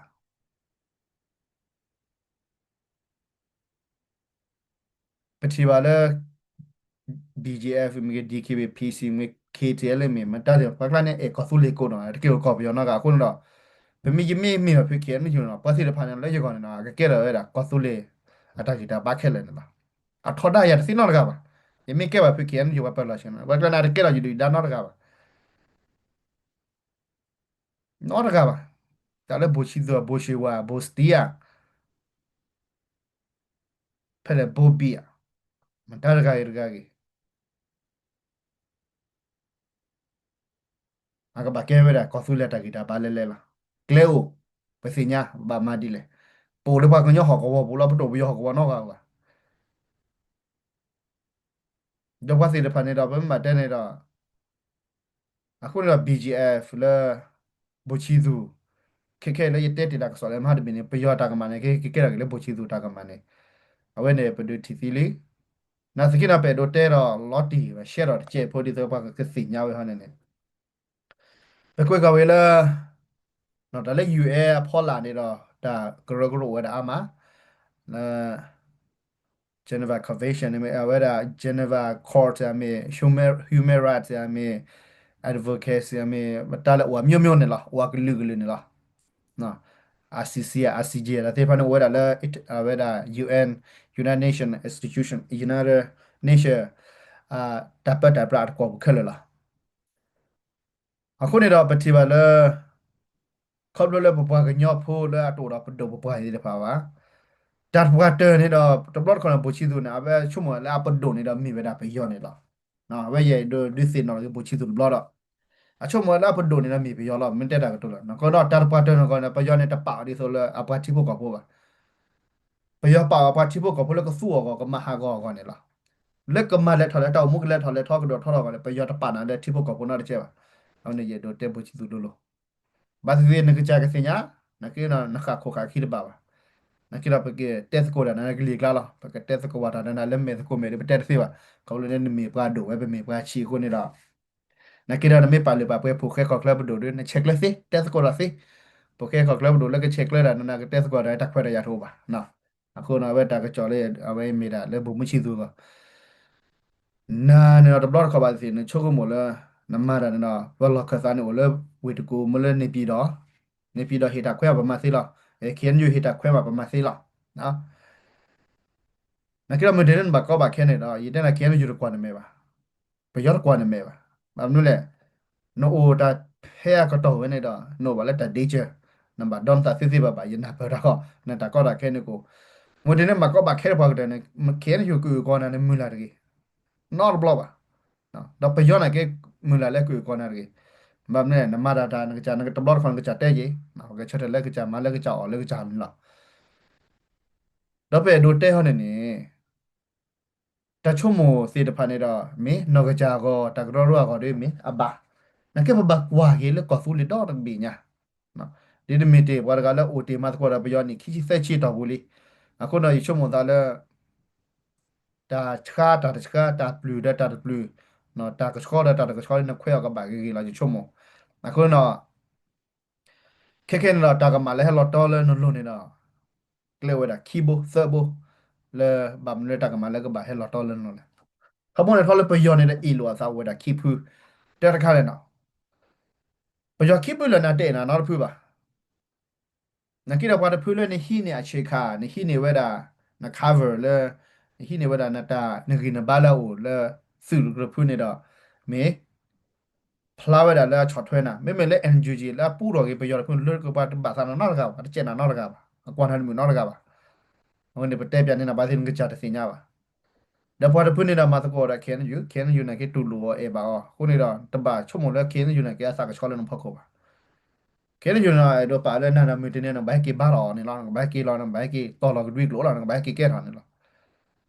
ပထံၣ်ဘၣ်လၢ BGF မ့ၢ်ဂ့ၤ DKBA PC မ့ၢ်ဂ့ၤ KTLA မ့ၢ် မတၤသ့ၣ်တဖၣ် ပှၤကျါန့ၣ် အဲၣ်ကီၢ်သူလ့ၤကိးနီၤ တက့ၢ်လၢကီၢ်ပယီၤနီတဂၤအဃိန့ၣ်ဒီး ပမ့ၢ်ယမ့ၢ်မ့ၢ်ဘၣ်ဖု ခ့ၣ်အဲၣ်ယူၣ်န့ၣ် ပှၤသ့ၣ်တဖၣ်န့ၣ် လၢယဂီၢ်န့ၣ်ဒီး အကကဲထီၣ်ဝဲဒၣ် ကီၢ်သူလ့ၤ အတၢ်ဂံၢ်တၢ်ဘါခဲလၢာ်န့ၣ်လီၤ. အထီဒါယၤတသ့နီတဂၤဘၣ်. ယမ့ၢ်ကဲဘၣ်ဖု ခ့ၣ်အဲၣ်ယူၣ် ပှၤပၢၢ်လီၤဆ့ၣ်နီၤ ပှၤကျါန့ၣ် အတကဲထီၣ်ယဒုၣ်ယဒါနီတဂၤဘၣ်. နီတဂၤဘၣ်. တၢ်လၢဘိၣ်ဆံသူၣ် ဘိၣ်ဆံဝါ ဘိၣ်စတံယါ ဖဲလဲၣ်ဘိၣ်ဘံၣ်ဧါ, မတၤတဂၤဂ့ၤတဂၤဂ့ၤ, အကဘၣ်ကဲဝဲဒၣ် ကီၢ်သူလ့ၤတၢ်ဂံၢ်တၢ်ဘါလဲၤလဲၤလီၤ. ကျဲအိၣ်, ပသ့ၣ်ညါ ဘၣ်မၤဒ်လဲၣ်. ပအိၣ်လၢပှၤကညီဟီၣ်ကဝီၤပူၤလီၤ, ပတအိၣ်ပယီၤဟီၣ်ကဝီၤနီတဂၤဘၣ်. ဒီးပှၤသ့ၣ်တဖၣ်န့ၣ်ဒီး ပမ့ၢ်ဘၣ်တဲန့ၣ်ဒီး အဃိန့ၣ်ဒီး BGF လၢ ဘိၣ်ဆံသူၣ်, ခဲခဲလၢယတဲတ့ၢ်တၢ်ကစီၣ်လၢမဟါတဘ့ၣ်န့ၣ် ပယီၤတၢ်ကမၣ်န့ၣ် ကကဲထီၣ်က့ၤလၢဘိၣ်ဆံသူၣ်တၢ်ကမၣ်န့ၣ်, အဝဲန့ၣ်ပဒုးထံၣ်သံလံ. နာ်သက့ဒီး ပအဲၣ်ဒိးတဲဒီးလီၤတံၢ်ဘၣ် ရှဲဒီးတကဲးဖိဒ်သိးပှၤကသ့ၣ်ညါဝဲဟီန့ၣ်န့ၣ် ပကွဲးကီၢ်ဝဲလၢ တၢ်လၢ ယူၣ်အဲၣ် အဖီလာ်န့ၣ်ဒီး တၢ်ကရၢကရိအိၣ်ဝဲဒၣ်အါမး, လၢ Geneva Convention န့ၣ်မ့ၢ် အဝဲဒၣ် Geneva Court အမ့ၢ် Human, Human Rights အမ့ၢ် Advocacy အမ့ၢ် တၢ်လၢအိၣ်အမျိုးမျိုးန့ၣ်လီၤ, အိၣ်အကလုာ်ကလုာ်န့ၣ်လီၤ. ICC, ICJ တၢ်သ့ၣ်တဖၣ်န့ၣ် အိၣ်ဝဲဒၣ်လၢ အဝဲဒၣ် UN, United Nations Institution, United Nation, တၢ်ပၢတၢ်ပြးအတကွီၢ်ပူၤခဲလၢာ်လီၤ. အဃိန့ၣ်ဒီး ပထံၣ်ဘၣ်လၢ ခီဖျိလၢပပှၤကညီဖိလၢအတအိၣ်ဒီးပဒိၣ်ပပှၢ်သ့ၣ်တဖၣ်ဘၣ်, တၢ်တပှၢ်တၢၢ်န့ၣ်ဒီး တဘျီတခီၣ်န့ၣ် ဘိၣ်ဆံသူၣ်န့ၣ် အဝဲဆိကမိၣ်လၢအပဒိၣ်န့ၣ်ဒီးမ့ၢ်ဝဲဒၣ်ပယီၤန့ၣ်လီၤ. အဝဲယဲဒုးသ့ၣ်နီၣ်လီၤက့ၤဘိၣ်ဆံသူၣ်တဘျီဒီး အဆိကမိၣ်လၢအပဒိၣ်န့ၣ်ဒီးမ့ၢ်ပယီၤလီၤ. မ့ၢ်တဲတၢ်ကတိၤလီၤ. နကဒီးတၢ်တပှၢ်တၢၢ်န့ၣ်ကီးန့ၣ် ပယီၤန့ၣ်တပာ်အီၤဒ်သိးလၢအပှၤထံဖိကီၢ်ဖိဘၣ်. ပယီၤပာ်အီၤအပှၤထံဖိကီၢ်ဖိလၢကသူအီၤအဂီၢ် ကမၤဟးဂီၤအဂီၢ်န့ၣ်လီၤ. လၢကမၤလဲၤထီၣ်လဲၤထီ အိၣ်မူကလဲၤထီၣ်လဲၤထီ ကဒိၣ်ထီထီၣ်အဂီၢ်န့ၣ် ပယီၤတပာ်နၤလၢထံဖိကီၢ်ဖိနီတကဲဘၣ်. အဝဲန့ၣ်ယအဲၣ်ဒိးတဲဘိၣ်ဆံသူၣ်လိၤလိၤ. ဘၣ်သ့ၣ်သ့ၣ်နကစၢ်ကသ့ၣ်ညါ, နာ်က့ နဃၣ်ခိၣ်ဃၣ်ခံတဘၣ်ဘၣ်. နာ်က့ဒီး ပကတဲသကိးတၢ်နၤလၢကလံၤကျါလီၤ. ပကတဲသကိးဘၣ်တၢ်နၤလၢမဲာ်သကိးမဲာ်ဒီး ပတဲတသ့ဘၣ်. ခီဖျိလၢနမ့ၢ်ပှၤဒိၣ်ဝဲ ပမ့ၢ်ပှၤဆံးအဃိန့ၣ်ဒီး နာ်က့ဒီး နမ့ၢ်ပာ်လုၢ်ပာ်ပှ့ၤ ဖိၣ်ဃဲခီၣ်ချၢပဒိၣ်ဒီး နဆဲးကျၢသ့, တဲသကိးတၢ်သ့. ဖိၣ်ဃဲခီၣ်ချၢပဒိၣ်လၢကဆဲးကျၢတၢ် နကတဲသကိးတၢ် တၢ်ခွဲးတၢ်ယာ်တအိၣ်ဘၣ်. အဃိန့ၣ် အဝဲတၢ်ကစီၣ်လၢ အဝဲမ့ၢ်ဒၣ်လၢဘိၣ်မုၢ်ဆံသူၣ်အဂီၢ် နၤန့ၣ်ဒီး တဘျီတခီၣ်ဘၣ်သ့ၣ် နဆိကမိၣ်လၢ နမၤတၢ်န့ၣ်ဒီး ပလီၢ်ခၢၣ်သးန့ၣ်အိၣ်လၢဝ့ၢ်တကူၣ် မ့ၢ်လၢန့ၣ်ပၠံၣ်ဒီး, န့ၣ်ပၠံၣ်ဒီးဟ့ၣ်တၢ်ခွဲးဘၣ်ပမၤသ့လီၤ. ခ့ၣ်အဲၣ်ယူၣ် ဟ့ၣ်တၢ်ခွဲးဘၣ်ပမၤသ့လီၤ. နာ်က့ဒီး မုၢ်တနံၤလၢနဘၣ်ကီဘၣ်ခဲန့ၣ်ဒီး ယတဲနၤ ခ့ၣ်အဲၣ်ယူၣ်တကွၢ်နမဲာ်ဘၣ်. ပယီၤတကွၢ်နမဲာ်ဘၣ်. ဘၣ်မနုၤလဲၣ်, နအိၣ်တၢ်ဖဲအကတီၢ်ဝဲန့ၣ်ဒီး နအိၣ်ဘၣ်လၢတၢ် danger, နဘၣ်ဒီနသးသ့သ့ဘၣ်ဘၣ် ယနၢ်ပၢၢ်တၢ်ဃီ နတၢ်ကီတၢ်ခဲန့ၣ်ကအိၣ်. မုၢ်တနံၤလၢနဘၣ်ကီဘၣ်ခဲတပှၤကတၢၢ်န့ၣ် ခ့ၣ်အဲၣ်ယူၣ်ကအုၣ်ကီၤနၤန့ၣ် မုၢ်လၢ်တဂ့ၤ. နီတဘျီဘၣ်. ဒီးပယီၤန့ၣ်က့ မုၢ်လၢ်လၢကအုၣ်ကီၤနၤတဂ့ၤ. ဘၣ်မနုၤလဲၣ်, နမၤတၢ်တၢ် နကစၢ် နကတဘျီတခီၣ် နကစၢ်တဲက့ၤ, ပကဆၢထၢၣ်လၢကစၢ်မၤလၢကစၢ်အီၣ်လၢကစၢ်န့ၣ်လီၤ. ဒီးပအဲၣ်ဒိးတဲဟီန့ၣ်န့ၣ် တၢ်ဆိကမိၣ်သ့ၣ်တဖၣ်န့ၣ်ဒီး မ့ၢ်နီၢ်ကစၢ်အဂီၢ် တၢ်ကရၢကရိအဂီၢ်ဒီးမ့ၢ်အဘၣ်. နာ်က့ပဘၣ်ကွၢ်က့ၤလၢကီၢ်သူလ့ၤဒီတဘ့ၣ်ညါ, ဒ်တမ့ၢ်တ့ၢ်ပှၤတဂၤလၢအိၣ်တ့ၢ်မၤသကိးဒီးပယီၤနံၣ်ခံဆံသၢဆံတီၢ်ပူၤလံ. အဃိဒီးယဆိကမိၣ်သးလၢ တၢ်ဆှါ တၢ်တဆှါ တၢ်ပျုၢ်ဒီးတၢ်တပျုၢ်, တၢ်ကဆှီဒီးတၢ်တကဆှီ နခွဲးအီၤကဘၣ်ဂ့ၤဂ့ၤလီၤ ယဆိကမိၣ်. အဃိဒီး ခဲခဲန့ၣ်ဒီး တၢ်ကမၣ်လၢဟဲလီၤတီလၢနလိၤန့ၣ်ဒီး ကျဲအိၣ်ဝဲဒၣ်ခံဘိသၢဘိ လၢဘၣ်မနုၤလၢတၢ်ကမၣ်လၢကဘၣ်ဟဲလီၤတီလၢနလိၤလဲၣ်. ခီဖျိန့ၣ်ထီၣ်လၢပယီၤန့ၣ်ဒီး အ့ၣ်လိာ်အသးအိၣ်ဝဲဒၣ်ခံဖု, တၢတခါလဲၣ်နီၤ. ပယီၤခံဖုလၢာ်န့ၣ် တအဲၣ်နၤနီတဖုဘၣ်. နာ်က့ဒီးပှၤတဖုလၢနဟံးန့ၢ်အဆ့ၣ်ခါ နဟံးန့ၢ်ဝဲဒၣ် န cover လၢ ဟံးန့ၢ်ဝဲဒၣ်နတၢ်နဂံၢ်နဘါလၢအအိၣ်လၢသုးတဖုန့ၣ်ဒီး မ့ၢ် ဖျါဝဲဒၣ်လၢအဆီၣ်ထွဲနၤ, မ့မ့ၢ်လၢ NUG လၢအပူထီၣ်က့ၤပယီၤတဖုန့ၣ် လၢကပှၤတဘၣ်သးနၤနီတဂၤဘၣ်, တစဲးနၤနီတဂၤဘၣ်, အကွၢ်နၤတမုာ်နီတဂၤဘၣ်. အဝဲန့ၣ်ပတဲပၠးန့ၢ်နၤဘၣ်သ့ၣ်နကစၢ်တသ့ၣ်ညါဘၣ်. ဒီးပှၤတဖုန့ၣ်ဒီးမၤသကိးဒီး KNU, KNU န့ၣ်က့တူၢ်လိာ်အီၤအဲၣ်ဘၣ်အီၤ, အဃိန့ၣ်ဒီး တဘၣ်ဆိကမိၣ်လၢ KNU န့ၣ်က့အသးကဆှီလၢနဖီခိၣ်ဘၣ်. KNU န့ၣ်အဲၣ်ဒိးပာ်လၢနၤဒီးမုၢ်တနံၤန့ၣ် နကဘၣ်ဟဲက့ၤဘါထီၣ်အီၤန့ၣ်လီၤ, နကဘၣ်ဟဲက့ၤလီၤ, နကဘၣ်ဟဲက့ၤတီၢ်လီၤကဒွံကျိာ်လီၤ, နကဘၣ်ဟဲက့ၤကဲထီၣ်န့ၣ်လီၤ.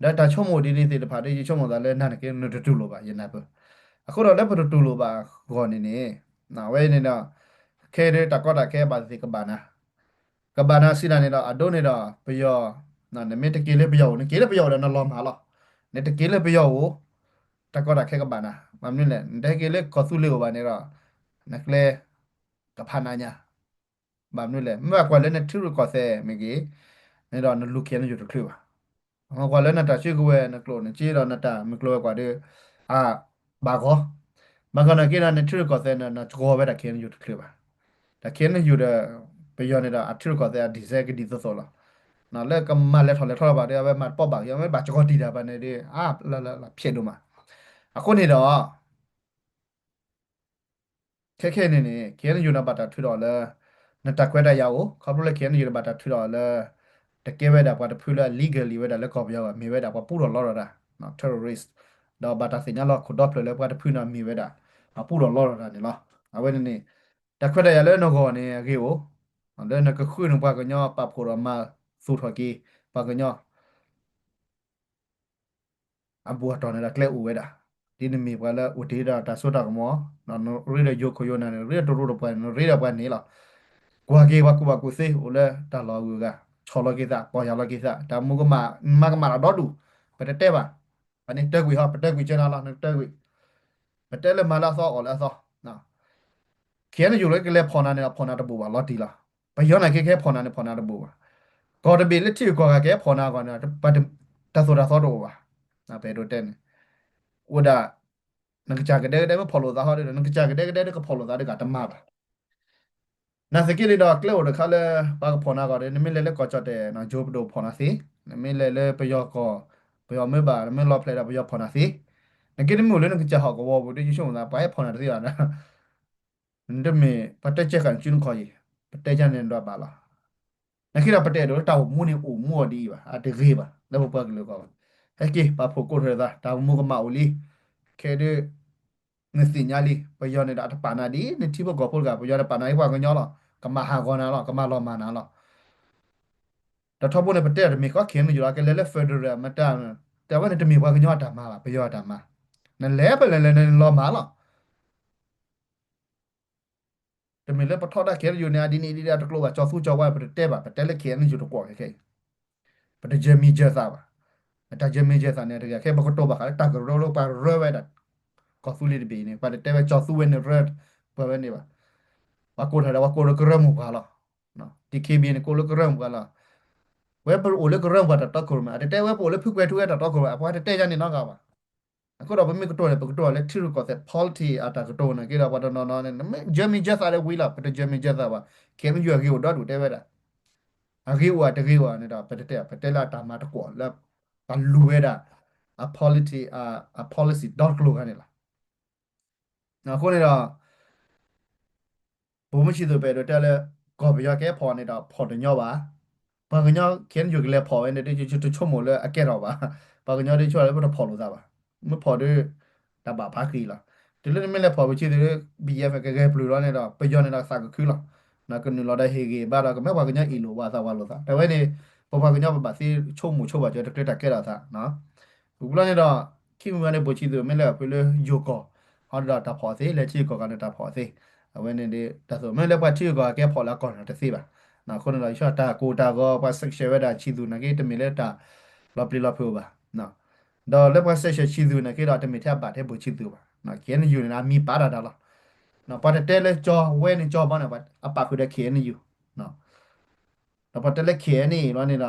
ဒီးတၢ်ဆိကမိၣ်ဒ်န့ၣ်သ့ၣ်တဖၣ်ဒီး ယဆိကမိၣ်သးလၢနၤန့ၣ်က့ နတတူၢ်လိာ်ဘၣ် ယနၢ်ပၢၢ်. အဃိဒီးလၢပတတူၢ်လိာ်ဘၣ်အဂီၢ်န့ၣ်န့ၣ် အဝဲန့ၣ်ဒီး ခဲဒၣ်တၢ်ကီတၢ်ခဲဘၣ်သ့ၣ်သ့ၣ်ကဘၣ်နၤ, ကဘၣ်နၤစံးနၤန့ၣ်ဒီး အဒိန့ၣ်ဒီးပယီၤ, နမ့ၢ်တက့ၤလၢပယီၤအိၣ်, နက့ၤလၢပယီၤအိၣ်ဒီးနလီၤမၢ်လီၤ. နတက့ၤလၢပယီၤအိၣ် တၢ်ကီတၢ်ခဲကဘၣ်နၤ, ဘၣ်မနုၤလဲၣ်, နတဟဲက့ၤလၢကီၢ်သူလ့ၤအိၣ်ဘၣ်န့ၣ်ဒီး နကျဲကဖးနးညါ ဘၣ်မနုၤလဲၣ်, မ့ၢ်ဘၣ်ကွၢ်လၢနထံရူၢ်ကီၢ်သဲးမ့ၢ်ဂ့ၤ, န့ၣ်ဒီးနလူၤ KNU တချုးဘၣ်. ကွၢ်လၢနတၢ်စုကဝဲၤ နကျိာ်နစ့ဒီးနတၢ်မုၢ်ကျိၤဝဲၤကွာ်ဒီး အဘၣ်ဂီၤ, ဘၣ်ဂီၤနာ်က့ဒီး နထံရူၢ်ကီၢ်သဲးန့ၣ် နကဂီၤဝဲဒၣ် KNU တချုးဘၣ်. တၢ် KNU ဒီး ပယီၤန့ၣ်ဒီး အထံရူၢ်ကီၢ်သဲးအ design ကဒ်သိးသိးလီၤ. လၢကမၤလဲၤထီၣ်လဲၤထီၣ်ဘၣ်ဒီး အဝဲမၤတပီၢ်ဘၣ်က့ၤ, အဝဲဘၣ်ကဂီၤတံၢ်တၢ်ဘၣ်န့ၣ်ဒီး အါလၢလၢလၢဖျဲးဒိၣ်မး. အဃိန့ၣ်ဒီး ခဲခဲန့ၣ်န့ၣ် KNU န့ၣ်ဘၣ်တၢ်ထုးထီၣ်လၢ နတၢ်ခွဲးတၢ်ယာ်အိၣ်, ခီဖျိလၢ KNU န့ၣ်ဘၣ်တၢ်ထုးထီၣ်လၢ တကဲဝဲဒၣ်ပှၤတဖုလၢအ legally ဝဲဒၣ်လၢကီၢ်ပယီၤဘၣ်, မ့ၢ်ဝဲဒၣ်ပှၤပူထီၣ်လီထီၣ်တၢ် terrorist, ဒီးဘၣ်တၢ်သ့ၣ်ညါလီၤခိၣ်ဒီဖျၢၣ်လၢပှၤတဖုန့ၣ်မ့ၢ်ဝဲဒၣ် ပှၤပူထီၣ်လီထီၣ်တၢ်န့ၣ်လီၤ. အဝဲန့ၣ်န့ၣ် တၢ်ခွဲးတၢ်ယာ်လၢနဂီၢ်န့ၣ်အဂ့ၢ်အိၣ်, လၢနကဃုန့ၢ်ပှၤကညီပာ်ဖှိၣ်ဒီးမၤသူၣ်ထီၣ်က့ၤ ပှၤကညီ အဘူးအတံၢ်န့ၣ်ဒီးကျဲအိၣ်ဝဲဒၣ်, ဒ်နမ့ၢ်ပှၤလၢအိၣ်တ့ၢ်ဒီးတၢ်စိတၢ်ကမီၤ, နရ့ဒီးယိၤခိၣ်ယိၤနၢ်န့ၣ် နရ့ဒီးတရူးတပှၤန့ၣ် နရ့ဒီးပှၤန့ၣ်လီၤ. ကွၢ်က့ၤပှၤကူၣ်ဘၣ်ကူၣ်သ့အိၣ်လၢတၢ်လီၢ်အဂုၤအဂၤ, ဆီၣ်လီၤက့ၤသး, ပီၢ်ယၢ်လီၤက့ၤသး, တၢ်မူကမၣ် မၤကမၣ်တၢ်ဒီဒူၣ်, ပတတဲဘၣ်. ပှၤန့ၣ်တၢကွံာ်ဟီ, ပတၢကွံာ်ကၢနၤလီၤ, နတၢကွံာ်, ပတဲလၢမၤလၢအသီအီၣ်လၢအသီ KNU လၢကလဲၤဖီၣ်နၤန့ၣ်ဒီး ဖီၣ်နၤတဘူၣ်ဘၣ် လီၤတံၢ်လီၤ. ပယီၤန့ၣ်က့ကဟဲဖီၣ်နၤန့ၣ် ဖီၣ်နၤတဘူၣ်ဘၣ်. ကီၢ်တဘ့ၣ်လၢထံဂုၤကီၢ်ဂၤကဟဲဖီၣ်နၤအဂီၢ်န့ၣ် တၢ်သိၣ်တၢ်သီတအိၣ်ဘၣ်. ပအဲၣ်ဒိးတဲန့ၣ် အိၣ်ဒၣ် နကစၢ်ကဒဲကဒဲ မ့ၢ်ဖီၣ်လိာ်သးဟီဒီး နကစၢ်ကဒဲကဒဲ နကဖီၣ်လိာ်သးဒီးကတမၤဘၣ်. နာ်သက့န့ၣ်ဒီး ကျဲအိၣ်တခါလၢ ပှၤကဖီၣ်နၤအဂီၢ်ဒီး နမ့ၢ်လဲၤလၢကီၢ်ကၠီၣ်တဲာ် ယိၤပဒိၣ်ဖီၣ်နၤသ့, နမ့ၢ်လဲၤလၢပယီၤကီၢ်, ပယီၤမ့ၢ်ဘၣ် နမ့ၢ်လီၤဖျဲးဒီးပယီၤဖီၣ်နၤသ့, နက့တမ့ၢ်အိၣ်လၢနကစၢ်ဟီၣ်ကဝီၤပူၤဒီး ယဆိကမိၣ်သး ပှၤဟဲဖီၣ်နၤတသ့ဘၣ်. နတမ့ၢ် ပှၤတဲကဲဃာ်နစုနခီၣ်အံၤ, ပတဲကန့ၣ်နဒွးဘၣ်လီၤ. နာ်သက့ဒီး ပတအဲၣ်ဒိးလၢတၢ်အိၣ်မူန့ၣ်အိၣ်မူအီၤဒ်အံၤဘၣ်, အတဂ့ၤဘၣ် လၢပပှၤကလုာ်အဂီၢ်ဘၣ်. ဟဲက့ၤ ပာ်ဖှိၣ်ကိးထီၣ်သး တၢ်အိၣ်မူကမၣ်အိၣ်လံ, ခဲဒုး နသ့ၣ်ညါလံ, ပယီၤန့ၣ်ဒီးအတပာ်နၤဒ်နထံဖိကီၢ်ဖိတဂၤ, ပယီၤန့ၣ်ပာ်နၤဒ်ပှၤကညီလီၤ, ကမၤဟးဂီၤနၤလီၤ, ကမၤလီၤမၢ်နၤလီၤ. ဒီးထီဘိန့ၣ် ပတဲတမ့ၢ်ကီ KNU လီၤ, ကလဲၤလၢ federal မတၤ, တၢ်ဝဲန့ၣ်တမ့ၢ်ပှၤကညီအတၢ်မၤဘၣ်, ပယီၤအတၢ်မၤ, နလဲၤဖဲလဲၣ်လဲၣ် နလီၤမၢ်လီၤ. တမ့ၢ်လၢပထီဒါ KNU န့ၣ် အဒ်န့ၣ်ဒ်ဒ် တကျိၤဘၣ် ကၠီၤသူကၠီၤဝါ ပတတဲဘၣ်, ပတဲလၢ KNU တကွီၢ်ခဲခဲအံၤ, ပတယၢၤမံၤယၢၤသးဘၣ်. တၢ်ယၢၤမံၤယၢၤသးန့ၣ်တဂ့ၤ, ခဲပကတိၤဘၣ်ဃးလၢတၢ်ကရၢလၢပှၤရၢဝဲဒၣ် ကီၢ်သူလ့ၤတဘ့ၣ်အံၤန့ၣ် ပှၤတတဲဝဲကၠီၤသူဝဲန့ၣ်ရၢ ပှၤဝဲန့ၣ်ဘၣ်. ပှၤကိးထီၣ်ဒီး ပှၤကိးလၢကရၢမိၢ်ပှၢ်လီၤ. DKBA န့ၣ် ကိးလၢကရၢမိၢ်ပှၢ်လီၤ. ဝဲပအိၣ်လၢကရၢမိၢ်ပှၢ်တၢ်တီခိၣ်ရိၣ်မဲ, အတတဲဝဲပအိၣ်လၢဖုကွဲၤထူဝဲတၢ်တီခိၣ်ရိၣ်မဲ, ပှၤတတဲယၤန့ၣ်နီတဂၤဘၣ်. အဃိဒီးပမ့ၢ်ကတိၤန့ၣ် ပကတိၤလၢထံရူၢ်ကီၢ်သဲး polity အတၢ်ကတိၤနာ်က့ဒီး ပှၤတနီၤနီၤန့ၣ် နမ့ၢ်ယၢၤမံၤယၢၤသးဒီးဝံၤလီၤ, ပတယၢၤမံၤယၢၤသးဘၣ်. KNU အဂ့ၤအိၣ်ဒီဒူၣ်တဲဝဲဒၣ်, အဂ့ၤအိၣ်အတဂ့ၤအိၣ်န့ၣ်ဒီး ပတတဲ, ပတဲလၢအတၢ်မၤတကွီၢ်လၢ ပလူၤဝဲဒၣ် အ polity အ policy ဒီတကျိၤဂၤန့ၣ်လီၤ. အဃိန့ၣ်ဒီး ပိာ်မုၣ်ဆံးသူး ပအဲၣ်ဒိးတဲလၢ ကီၢ်ပယီၤကဟဲဖီၣ်န့ၣ်ဒီး ဖီၣ်တညီဘၣ်. ပှၤကညီ KNU ကလဲၤဖီၣ်ဝဲန့ၣ် တဆိကမိၣ်လၢအကဲထီၣ်ဘၣ်. ပှၤကညီဒ်ဆိလၢပတဖီၣ်လိာ်သးဘၣ်. မ့ၢ်ဖီၣ်ဒီး တၢ်ဘၣ်ဖးဃံလီၤ. တုၤလၢနမ့ၢ်လဲၤဖီၣ်ပဆံးသူး BGF ကဂဲၤပျုၢ်လီၤန့ၣ်ဒီး ပယီၤန့ၣ်ဒီးသးကခုလီၤ. ကနုာ်လီၤဒီးဟ့ၣ်ဂံၢ်ဘါဒီး ကမ့ၢ်ပှၤကညီအ့ၣ်လိာ်ဝဲသးဝးလိာ်သး. တၢ်ဝဲန့ၣ် ပပှၤကညီပဘၣ်သ့ဆိကမိၣ်ဆိဘၣ်စၢၤ တချုးတၢ်ကဲထီၣ်သး ဝံၤဘျီန့ၣ်ဒီး ခံမံၤဝဲန့ၣ် ပိာ်မုၣ်ဆံးသူး မ့ၢ်လဲၤဖဲလၢယိၤကီၢ် ဟီဒီးတၢ်ဖီၣ်သ့, လဲၤထံဂုၤကီၢ်ဂၤန့ၣ်တၢ်ဖီၣ်သ့. အဝဲန့ၣ်ဒ်တၢ်သိး မ့ၢ်လၢပှၤထံဂုၤကီၢ်ဂၤကဟဲဖီၣ်လၢအကီၢ်န့ၣ်တသ့ဘၣ်. အဃိန့ၣ်ဒီး ယဆိတၢ်ကိၢ်တၢ်ဂီၤ ပှၤ sanction ဝဲဒၣ်ဆံးသူးနာ်က့ တမ့ၢ်လၢတၢ်လီၤပျံၤလီၤဖုးဘၣ်. ဒီးလၢပှၤ sanction ဆံးသူးနာ်က့ဒီး တမ့ၢ်ထဲအဘၣ်ထဲပိာ်မုၣ်ဆံးသူးဘၣ်. KNU န့ၣ် အမံၤပာ်တၢ်တၢ်လီၤ. ပှၤတတဲလၢကၠီဝဲန့ၣ်ကၠီဘီန့ၣ် အပာ်ဃုာ်ဒီး KNU ဒီးပှၤတဲလၢ KNA လီၤန့ၣ်ဒီး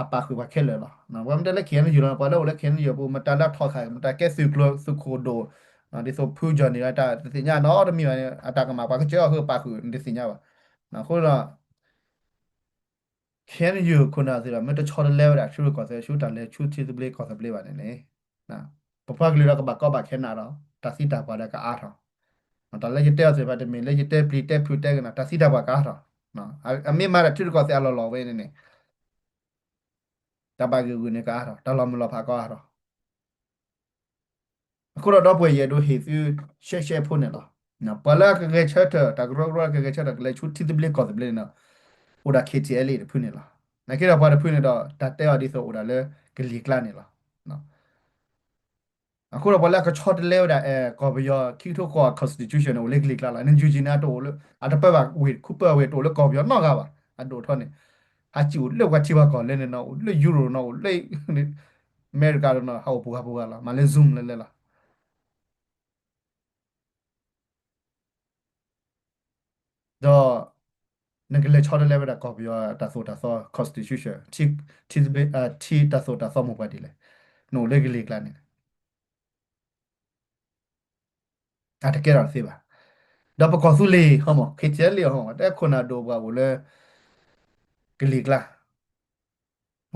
အပာ်ဃုာ်ပှၤခဲလၢာ်လီၤ. ပှၤမ့ၢ်တဲလၢ KNU လီၤန့ၣ် ပှၤလၢအိၣ်လၢ KNU အပူၤ မတၤလၢအထီၣ်ဃာ် မတၤကဲသုးကျိၤသုးခိၣ်ဒိၣ် ဒ်သိးဖုကၠီၣ်န့ၣ် တၢ်တသ့ၣ်ညါနီတမံၤဘၣ်န့ၣ် အတၢ်ကမၣ် ပှၤကစၢၢ်အီၤဃုာ်ပာ်ဃုာ် နတသ့ၣ်ညါဘၣ်. အဃိဒီး ခဲအံၤယခိၣ်နၢ်သ့ၣ်ဒီး မ့ၢ်တဆီတလဲဝဲဒၣ်ထံရူၢ်ကီၢ်သဲးဆူတၢ်လဲၤဆူထံသဘျ့ကီၢ်သဘျ့ဘၣ်န့ၣ်န့ၣ်, ပပှၤကလုာ်ဒီးကဘၣ်ကီဘၣ်ခဲနးဒီး တၢ်သံတၢ်ပှၢ်ဒီးကအါထီၣ်, တၢ်လၢယတဲအီၤသ့ၣ်တဖၣ်တမ့ၢ်လၢယတဲပျံၤတဲဖုးတဲကနၣ် တၢ်သံတၢ်ပှၢ်ကအါထီၣ်, အမ့ၢ်မၤတၢ်ထံရူၢ်ကီၢ်သဲးအလီၢ်လီၢ်ဝဲန့ၣ်န့ၣ် တၢ်ဘၣ်ဂ့ၢ်ဂုာ်န့ၣ်ကအါထီၣ် တၢ်လီၤမုၢ်လီၤဖးကအါထီၣ် အဃိဒီးဒီပုၢ်ဝဲၢ်ယအဲၣ်ဒိးဟ့ၣ်သု ရှဲရှဲဖိန့ၣ်လီၤ. ပှၤလၢအကဂဲၤဆၢထၢၣ် တၢ်ကရၢကရိကဂဲၤဆၢထၢၣ် ကလဲၤဆူထံသဘျ့ကီၢ်သဘျ့န့ၣ်ဒီး အိၣ်ဒၣ် K T L A တဖုန့ၣ်လီၤ. နာ်က့ဒီးပှၤတဖုန့ၣ်ဒီး တၢ်တဲအီၤဒ်သိးအိၣ်ဒၣ်လၢကလံၤကျါန့ၣ်လီၤ. အဃိဒီးပှၤလၢအကဆီတလဲဝဲဒၣ် ကီၢ်ပယီၤခံကထိဃိး constitution န့ၣ် အိၣ်လၢကလံၤကျါလီၤ. နယူၤကၠံန့ၣ် အတအိၣ်လၢ အတပၢဘၣ်ဝ့ၢ် ခူပၢဝ့ၢ် တအိၣ်လၢကီၢ်ပယီၤနီတဂၤဘၣ်. အဒိၣ်ထီန့ၣ် ဟးစံၣ်အိၣ်လၢပှၤထံပှၤကီၢ်လဲၣ်န့ၣ်နီၤ အိၣ်လၢယူရိၣ်နီၤ အိၣ်လၢ အမဲရကၤနီၤ ဟးအိၣ်ပူၤဂၤပူၤဂၤလီၤ. မၤလၢ Zoom လဲၤလဲၤလီၤ. ဒီး နကလဲၤဆီတလဲဝဲဒၣ်ကီၢ်ပယီၤ တၢ်သိၣ်တၢ်သီ constitution ထံ ထံ တၢ်သိၣ်တၢ်သီမိၢ်ပှၢ်ဒ်လဲၣ်, နအိၣ်လၢကလံၤကျါန့ၣ် အတကဲထီၣ်တသ့ဘၣ်. ဒီးပကီၢ်သူလ့ၤဟီမး K T L A ဟီမး တဲခိၣ်နၢ်ဒိၣ်ပှၤအိၣ်လၢ ကလံၤကျါ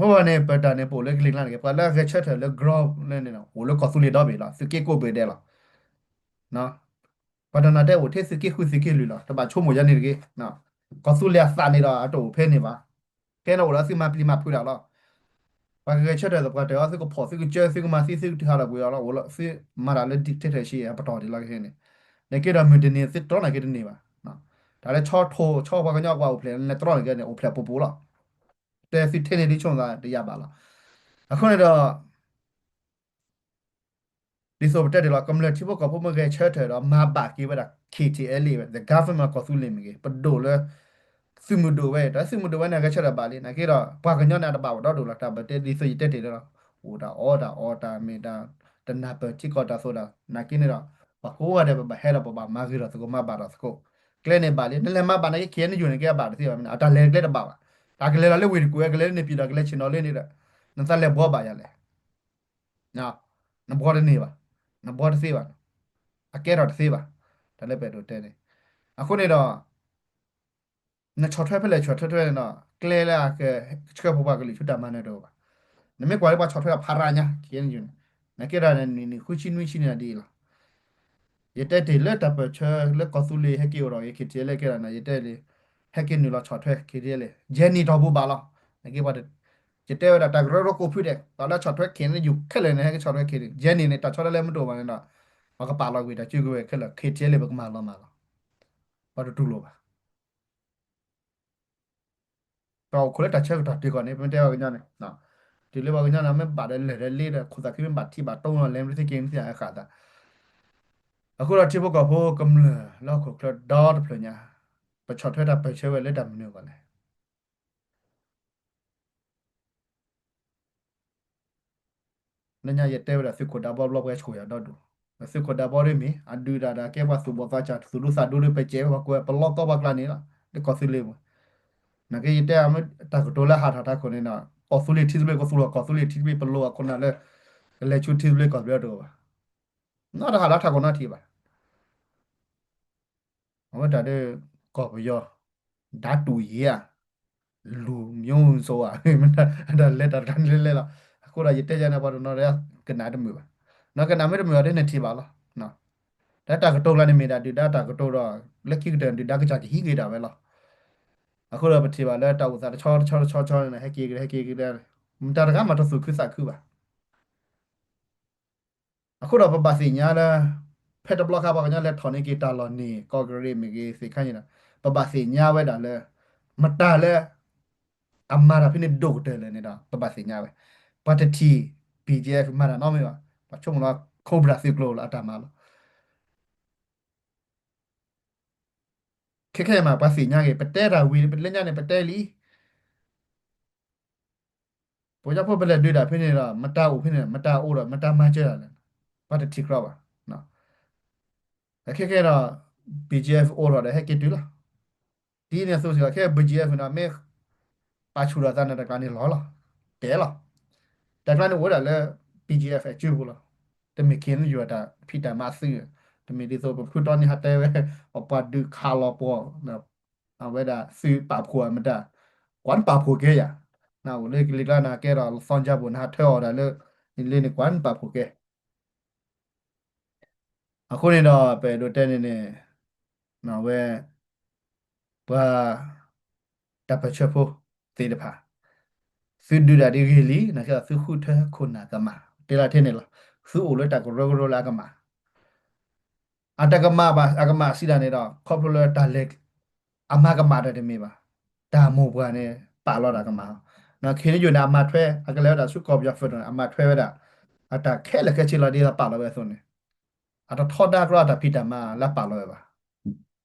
အဃိန့ၣ် ပတၢ်န့ၣ် ပအိၣ်လၢကလံၤကျါန့ၣ်က့ ပှၤလၢအဂဲၤဆၢထၢၣ်လၢ ground လၢန့ၣ် အိၣ်လၢကီၢ်သူလ့ၤဒီဘ့ၣ်လီၤ. သုးက့ကိးဘ့ၣ်ဒဲးလီၤ. ပှၤတနီၤတဲအိၣ်ထဲသုးက့ဃုာ်သုးက့လွံၢ်လီၤ. တဘၣ်ဆိကမိၣ်ယၤန့ၣ်တဂ့ၤ. ကီၢ်သူလ့ၤအသးန့ၣ်ဒီး အတအိၣ်ဖဲန့ၣ်ဘၣ်. ခဲန့ၣ်အိၣ်ဒီးသုမၤပျံၤမၤဖုးတၢ်လီၤ. ပှၤကဂဲၤဆၢထၢၣ်သပှၢ်တၢၢ်အီၤ သုကဖီၣ် သုကစၢ သုကမၤသံ သုကတုၤဟးထီၣ်ကွံာ်အီၤလီၤ. အိၣ်လီၤ သုမၤတၢ်လၢ dictatorship အပတီၢ်ဒ်လီၤခဲန့ၣ်. နက့ဒီးမုၢ်တနံၤသုတြီနာ်က့တန့ၢ်ဘၣ်. တၢ်လၢဆီထိၣ်ဆီပှၤကညီပှၤအိၣ်ဖျဲၣ် လဲၤတြီန့ၣ်က့န့ၣ် အိၣ်ဖျဲၣ်ပူၤပူၤလီၤ. တဲသုထဲန့ၣ်ဒ်ဆိသးတယာ်ဘၣ်လီၤ. အဃိန့ၣ်ဒီး ဒ်သိးပတဲတ့ၢ်လီၤ ကမျၢၢ်ထံဖိကီၢ်ဖိမ့ၢ်ဂဲၤဆၢထၢၣ်ဒီး မၤဘၣ်က့ၤဝဲဒၣ် K T L A ဝဲ the government ကီၢ်သူလ့ၤမ့ၢ်ဂ့ၤ ပဒိၣ်လၢ သုးမုၢ်ဒိၣ်ဝဲ တၢ်သုးမုၢ်ဒိၣ်ဝဲန့ၣ် ဂဲၤဆၢထၢၣ်ဘၣ်လံ နာ်က့ဒီး ပှၤကညီန့ၣ် အတဘၣ်ဝဲဒီဒိၣ်လီၤ တၢ်ပတဲဒ်သိးယတဲတ့ၢ်လီၤ အိၣ်တၢ်အီတၢ်အီတၢ်မ့ၢ်တၢ် တနၢ်ပၢၢ်ထံကီၢ်တၢ်သိးတၢ် နာ်က့န့ၣ်ဒီး ပှၤကိးဂၤဒဲး ပဘၣ်ဟဲဒီး ပဘၣ်မၤဂ့ၤထီၣ်သကိးမၤဘၣ်ထီၣ်သကိး ကျဲန့ၣ်ဘၣ်လံ နလဲၤမၤဘၣ်နာ်က့ K N U န့ၣ်က့အဘၣ်တသ့ဘၣ် မ့ၢ်အတၢ်လဲၤကျဲတဘၣ်ဘၣ် တၢ်ကလဲၤလီၤလၢဝ့ၢ်တကူၣ်ဝဲ ကလဲၤလၢန့ၣ်ပၠံၣ်ဒီး ကလဲၤဆ့ၣ်နီၤလၢန့ၣ်ဒီး နသးလဲၤဘှီဘၣ်ယၤလဲၣ် နဘှီတန့ၢ်ဘၣ်, နဘှီတသ့ဘၣ်, အကဲထီၣ်တသ့ဘၣ်, တၢ်လၢပအဲၣ်ဒိးတဲန့ၣ်. အဃိန့ၣ်ဒီး နဆီၣ်ထွဲဖဲလဲၣ်ဆီၣ်ထွဲထွဲန့ၣ်ဒီး ကျဲလၢအကဆှၢပပှၤကလုာ်ဆူတၢ်မၤနၢၤတအိၣ်ဘၣ်. နမ့ၢ်ကွၢ်လၢပှၤဆီၣ်ထွဲဒီးဖးရၤညါ K N U န့ၣ် နကဲဒၣ်န့ၣ် နံၣ်နံၣ်ဃုဆံနွံဆံန့ၣ်ဒ်အံၤလီၤ. ယတဲတ့ၢ်လၢတၢ်ပၢၢ်ဆၢလၢကီၢ်သူလ့ၤဟဲက့ၤအိၣ်ဒီး K T L A ကဲဒၣ်န့ၣ် ယတဲလံ ဟဲက့ၤနုာ်လီၤဆီၣ်ထွဲ K T L A ယဲၢ်နံၣ်တီၢ်ပူၤဘၣ်လီၤ. နကဲပှၤ ယတဲဝဲဒၣ်တၢ်ကရၢကရိကိးဖုဒဲး ပှၤလၢဆီၣ်ထွဲ K N U ခဲလၢာ်န့ၣ် ဟဲက့ၤဆီၣ်ထွဲ K N U ယဲၢ်နံၣ်န့ၣ် တၢ်ဆီတလဲမ့ၢ်တအိၣ်ဘၣ်န့ၣ်ဒီး ပှၤကပာ်လီၤကွံာ်တၢ်စုကဝဲၤခဲလၢာ် K T L A ပကမၤလီၤမၢ်လီၤ. ပှၤတတူၢ်လိာ်ဘၣ် ပအိၣ်ခိးလၢတၢ်ဆၢကတီၢ်တုၤဃီန့ၣ် ပမ့ၢ်တဲပှၤကညီန့ၣ် တုၤလၢပှၤကညီန့ၣ် မ့ၢ်ဘၣ်ဒီးလၢာ်ဒီးလ့ဒီး ခိၣ်သးခုမ့ၢ်ဘၣ်ထံဘၣ်တိၢ်လီၤ လဲၤမ့ၢ်သ့က့ၤမ့ၢ်သ့အဃၣ်သး. အဃိဒီးထံဖိကီၢ်ဖိကမျၢၢ်လၢဟီၣ်ခိၣ်ချၢဒီတဖျၢၣ်ညါ ပဆီၣ်ထွဲတၢ်ပၢၢ်ဆၢဝဲလၢတၢ်မနုၤအဂီၢ်လဲၣ်. လၢညါယတဲဝဲဒၣ်သုးခိၣ်ဒးဘီဘျီပှဲၤဆှိၣ်ယၤဒီဒူၣ်, သုးခိၣ်ဒးဘီဒ်မ့ၢ် အဒုးဒၣ်ဒၣ်ကဲပှၤသူၣ်ဘီၣ်သးစၢ် သူၣ်ဒူသးဒူလၢပစဲးဝဲပှၤကွဲးပလီၢ်ကီပှၤကျါန့ၣ်လီၤ လၢကီၢ်သူလ့ၤပူၤ. နာ်က့ယတဲအမ့ၢ်တၢ်ကတိၤလၢဟးထီၣ်ထးခိၣ်န့ၣ်ဒီး ကီၢ်သူလ့ၤထံသဘျ့ကသူၣ်လီၤ ကီၢ်သူလ့ၤထံသဘျ့ပလိၤအခိၣ်နၢ်လၢ ကလဲၤဆူထံသဘျ့ကီၢ်သဘျ့တအိၣ်ဘၣ်. နီတဟးလီၤထးခိၣ်နီထံၣ်ဘၣ် အဝဲတၢ်ဒီး ကီၢ်ပယီၤ ဓာတ်တူးရေး လူမျိုးစုံဧါ တၢ်လဲၤတၢ်တခါန့ၣ်လဲၤလဲၤလီၤ. အဃိဒီးယတဲယၤန့ၣ် ပှၤတနီၤဒီး ကနၣ်တမုာ်ဘၣ်. နီၢ်ကနၣ်မ့ၢ်တမုာ်အီၤဒီးနထံၣ်ဘၣ်လီၤ. တၢ်တၢ်ကတိၤကျါန့ၣ်မ့ၢ်ဒၣ်ဒုၣ်ဒါတၢ်ကတိၤဒီး လၢခံကတၢၢ်ဒုၣ်ဒါကစၢ်ကဟံးက့ၤဒၣ်ဝဲလီၤ. အဃိဒီးပထံၣ်ဘၣ်လၢတၢ်အိၣ်သးတဆီတဆီတဆီန့ၣ် ဟဲက့ၤက့ၤဟဲက့ၤက့ၤ မတၤတဂၤမးတသူၣ်ခုသးခုဘၣ်. အဃိဒီးပဘၣ်သ့ၣ်ညါလၢ ဖဲတဘျီခါပှၤကညီလဲၤထီၣ်န့ၢ်က့ၤတၢ်လီၢ်န့ၣ် ကီၢ်ကရ့ၣ်မ့ၢ်ဂ့ၤ သ့ၣ်ခါန့ၣ်ဒီး ပဘၣ်သ့ၣ်ညါဝဲဒၣ်လၢ မတၤလၢ အမၤတၢ်ဖဲန့ၣ်ဒိၣ်ကတၢၢ်လဲၣ်န့ၣ်ဒီး ပဘၣ်သ့ၣ်ညါဝဲ. ပှၤတထံၣ် B G F မၤတၢ်နီတမံၤဘၣ်. ပှၤဆိကမိၣ်လၢ Cobra သုးကျိၤလၢအတၢ်မၤလီၤ. ခဲခဲအံၤမး ပှၤသ့ၣ်ညါက့ၤ ပတဲတၢ်ဝံၤ လၢညါန့ၣ် ပတဲလံ ပှၤကညီဖိပလဲၤဒုးတၢ်ဖဲန့ၣ်ဒီး မတၤအိၣ်ဖဲန့ၣ် မတၤအိၣ်ဒီး မတၤမၤစၢၤတၢ်လဲၣ် ပှၤတထံၣ်ကြီဘၣ်. ခဲခဲဒီး B G F အိၣ်ထီၣ်ဒီးဟဲက့ၤတုၤလီၤ. ဒ်န့ၣ်အသိးစ့ၢ်ကီး ခဲ B G F န့ၣ်ဒီး မ့ၢ်ပာ်ဆူၣ်ဒီးသးန့ၣ် တၢ်ကျါန့ၣ်လီၤလီၤ တဲလီၤ. တၢ်ကျါန့ၣ်အိၣ်ဝဲဒၣ်လၢ B G F အစုပူၤလီၤ. တမ့ၢ် K N U တၢ်ဖံးတၢ်မၤသုး, တမ့ၢ်ဒ်သိးပဖုတီနံၤဟးတဲဝဲ ပပှၤဒုးခးလီၤပှီၢ် အဝဲဒၣ်သုးပာ်ဖှိၣ်အမတၤ ကွၢ်နပာ်ဖှိၣ်ကဲယၤ, နအိၣ်လၢကလံၤကျါ နကဲဒီးသီကၠၢ်ပူၤ နဟးထၢအီၤဒၣ်လၢ လၢန့ၣ် ကွၢ်နပာ်ဖှိၣ်ကဲ. အဃိန့ၣ်ဒီး ပအဲၣ်ဒိးတဲန့ၣ်န့ၣ် ဝဲ ပှၤ တၢ်ပၢၢ်ဆၢဖိသ့ၣ်တဖၣ် သုဒုးတၢ်ဒ်ဂ့ၤလံ နကဲသုဃုထၢခိၣ်နၢ်ကမၣ် တဲလၢထဲန့ၣ်လီၤ. သုအိၣ်လၢတၢ်ကရၢကရိလၢအကမၣ် အတကမၣ်ဘၣ် အကမၣ်စံးဒၣ်န့ၣ်ဒီး ခီဖျိလၢတၢ်လဲၤ အမၤကမၣ်တၢ်တမ့ၢ်ဘၣ်. တၢ်မိၢ်ပှၢ်န့ၣ် ပာ်လီၤတၢ်ကမၣ်, ခ့ၣ်အဲၣ်ယူၣ်န့ၣ် အမၤထွဲ အကလဲၤဝဲဒၣ်ဆူကီၢ်ပယီၤ federal န့ၣ် အမၤထွဲဝဲဒၣ် အတၢ်ခဲလၢာ်ခဲဆ့လီၤ ဒ်သိးပာ်လီၤဝဲအသိးန့ၣ် အတထီဒါကြၢးအတၢ်ဖံးတၢ်မၤလၢအပာ်လီၤဝဲဘၣ်.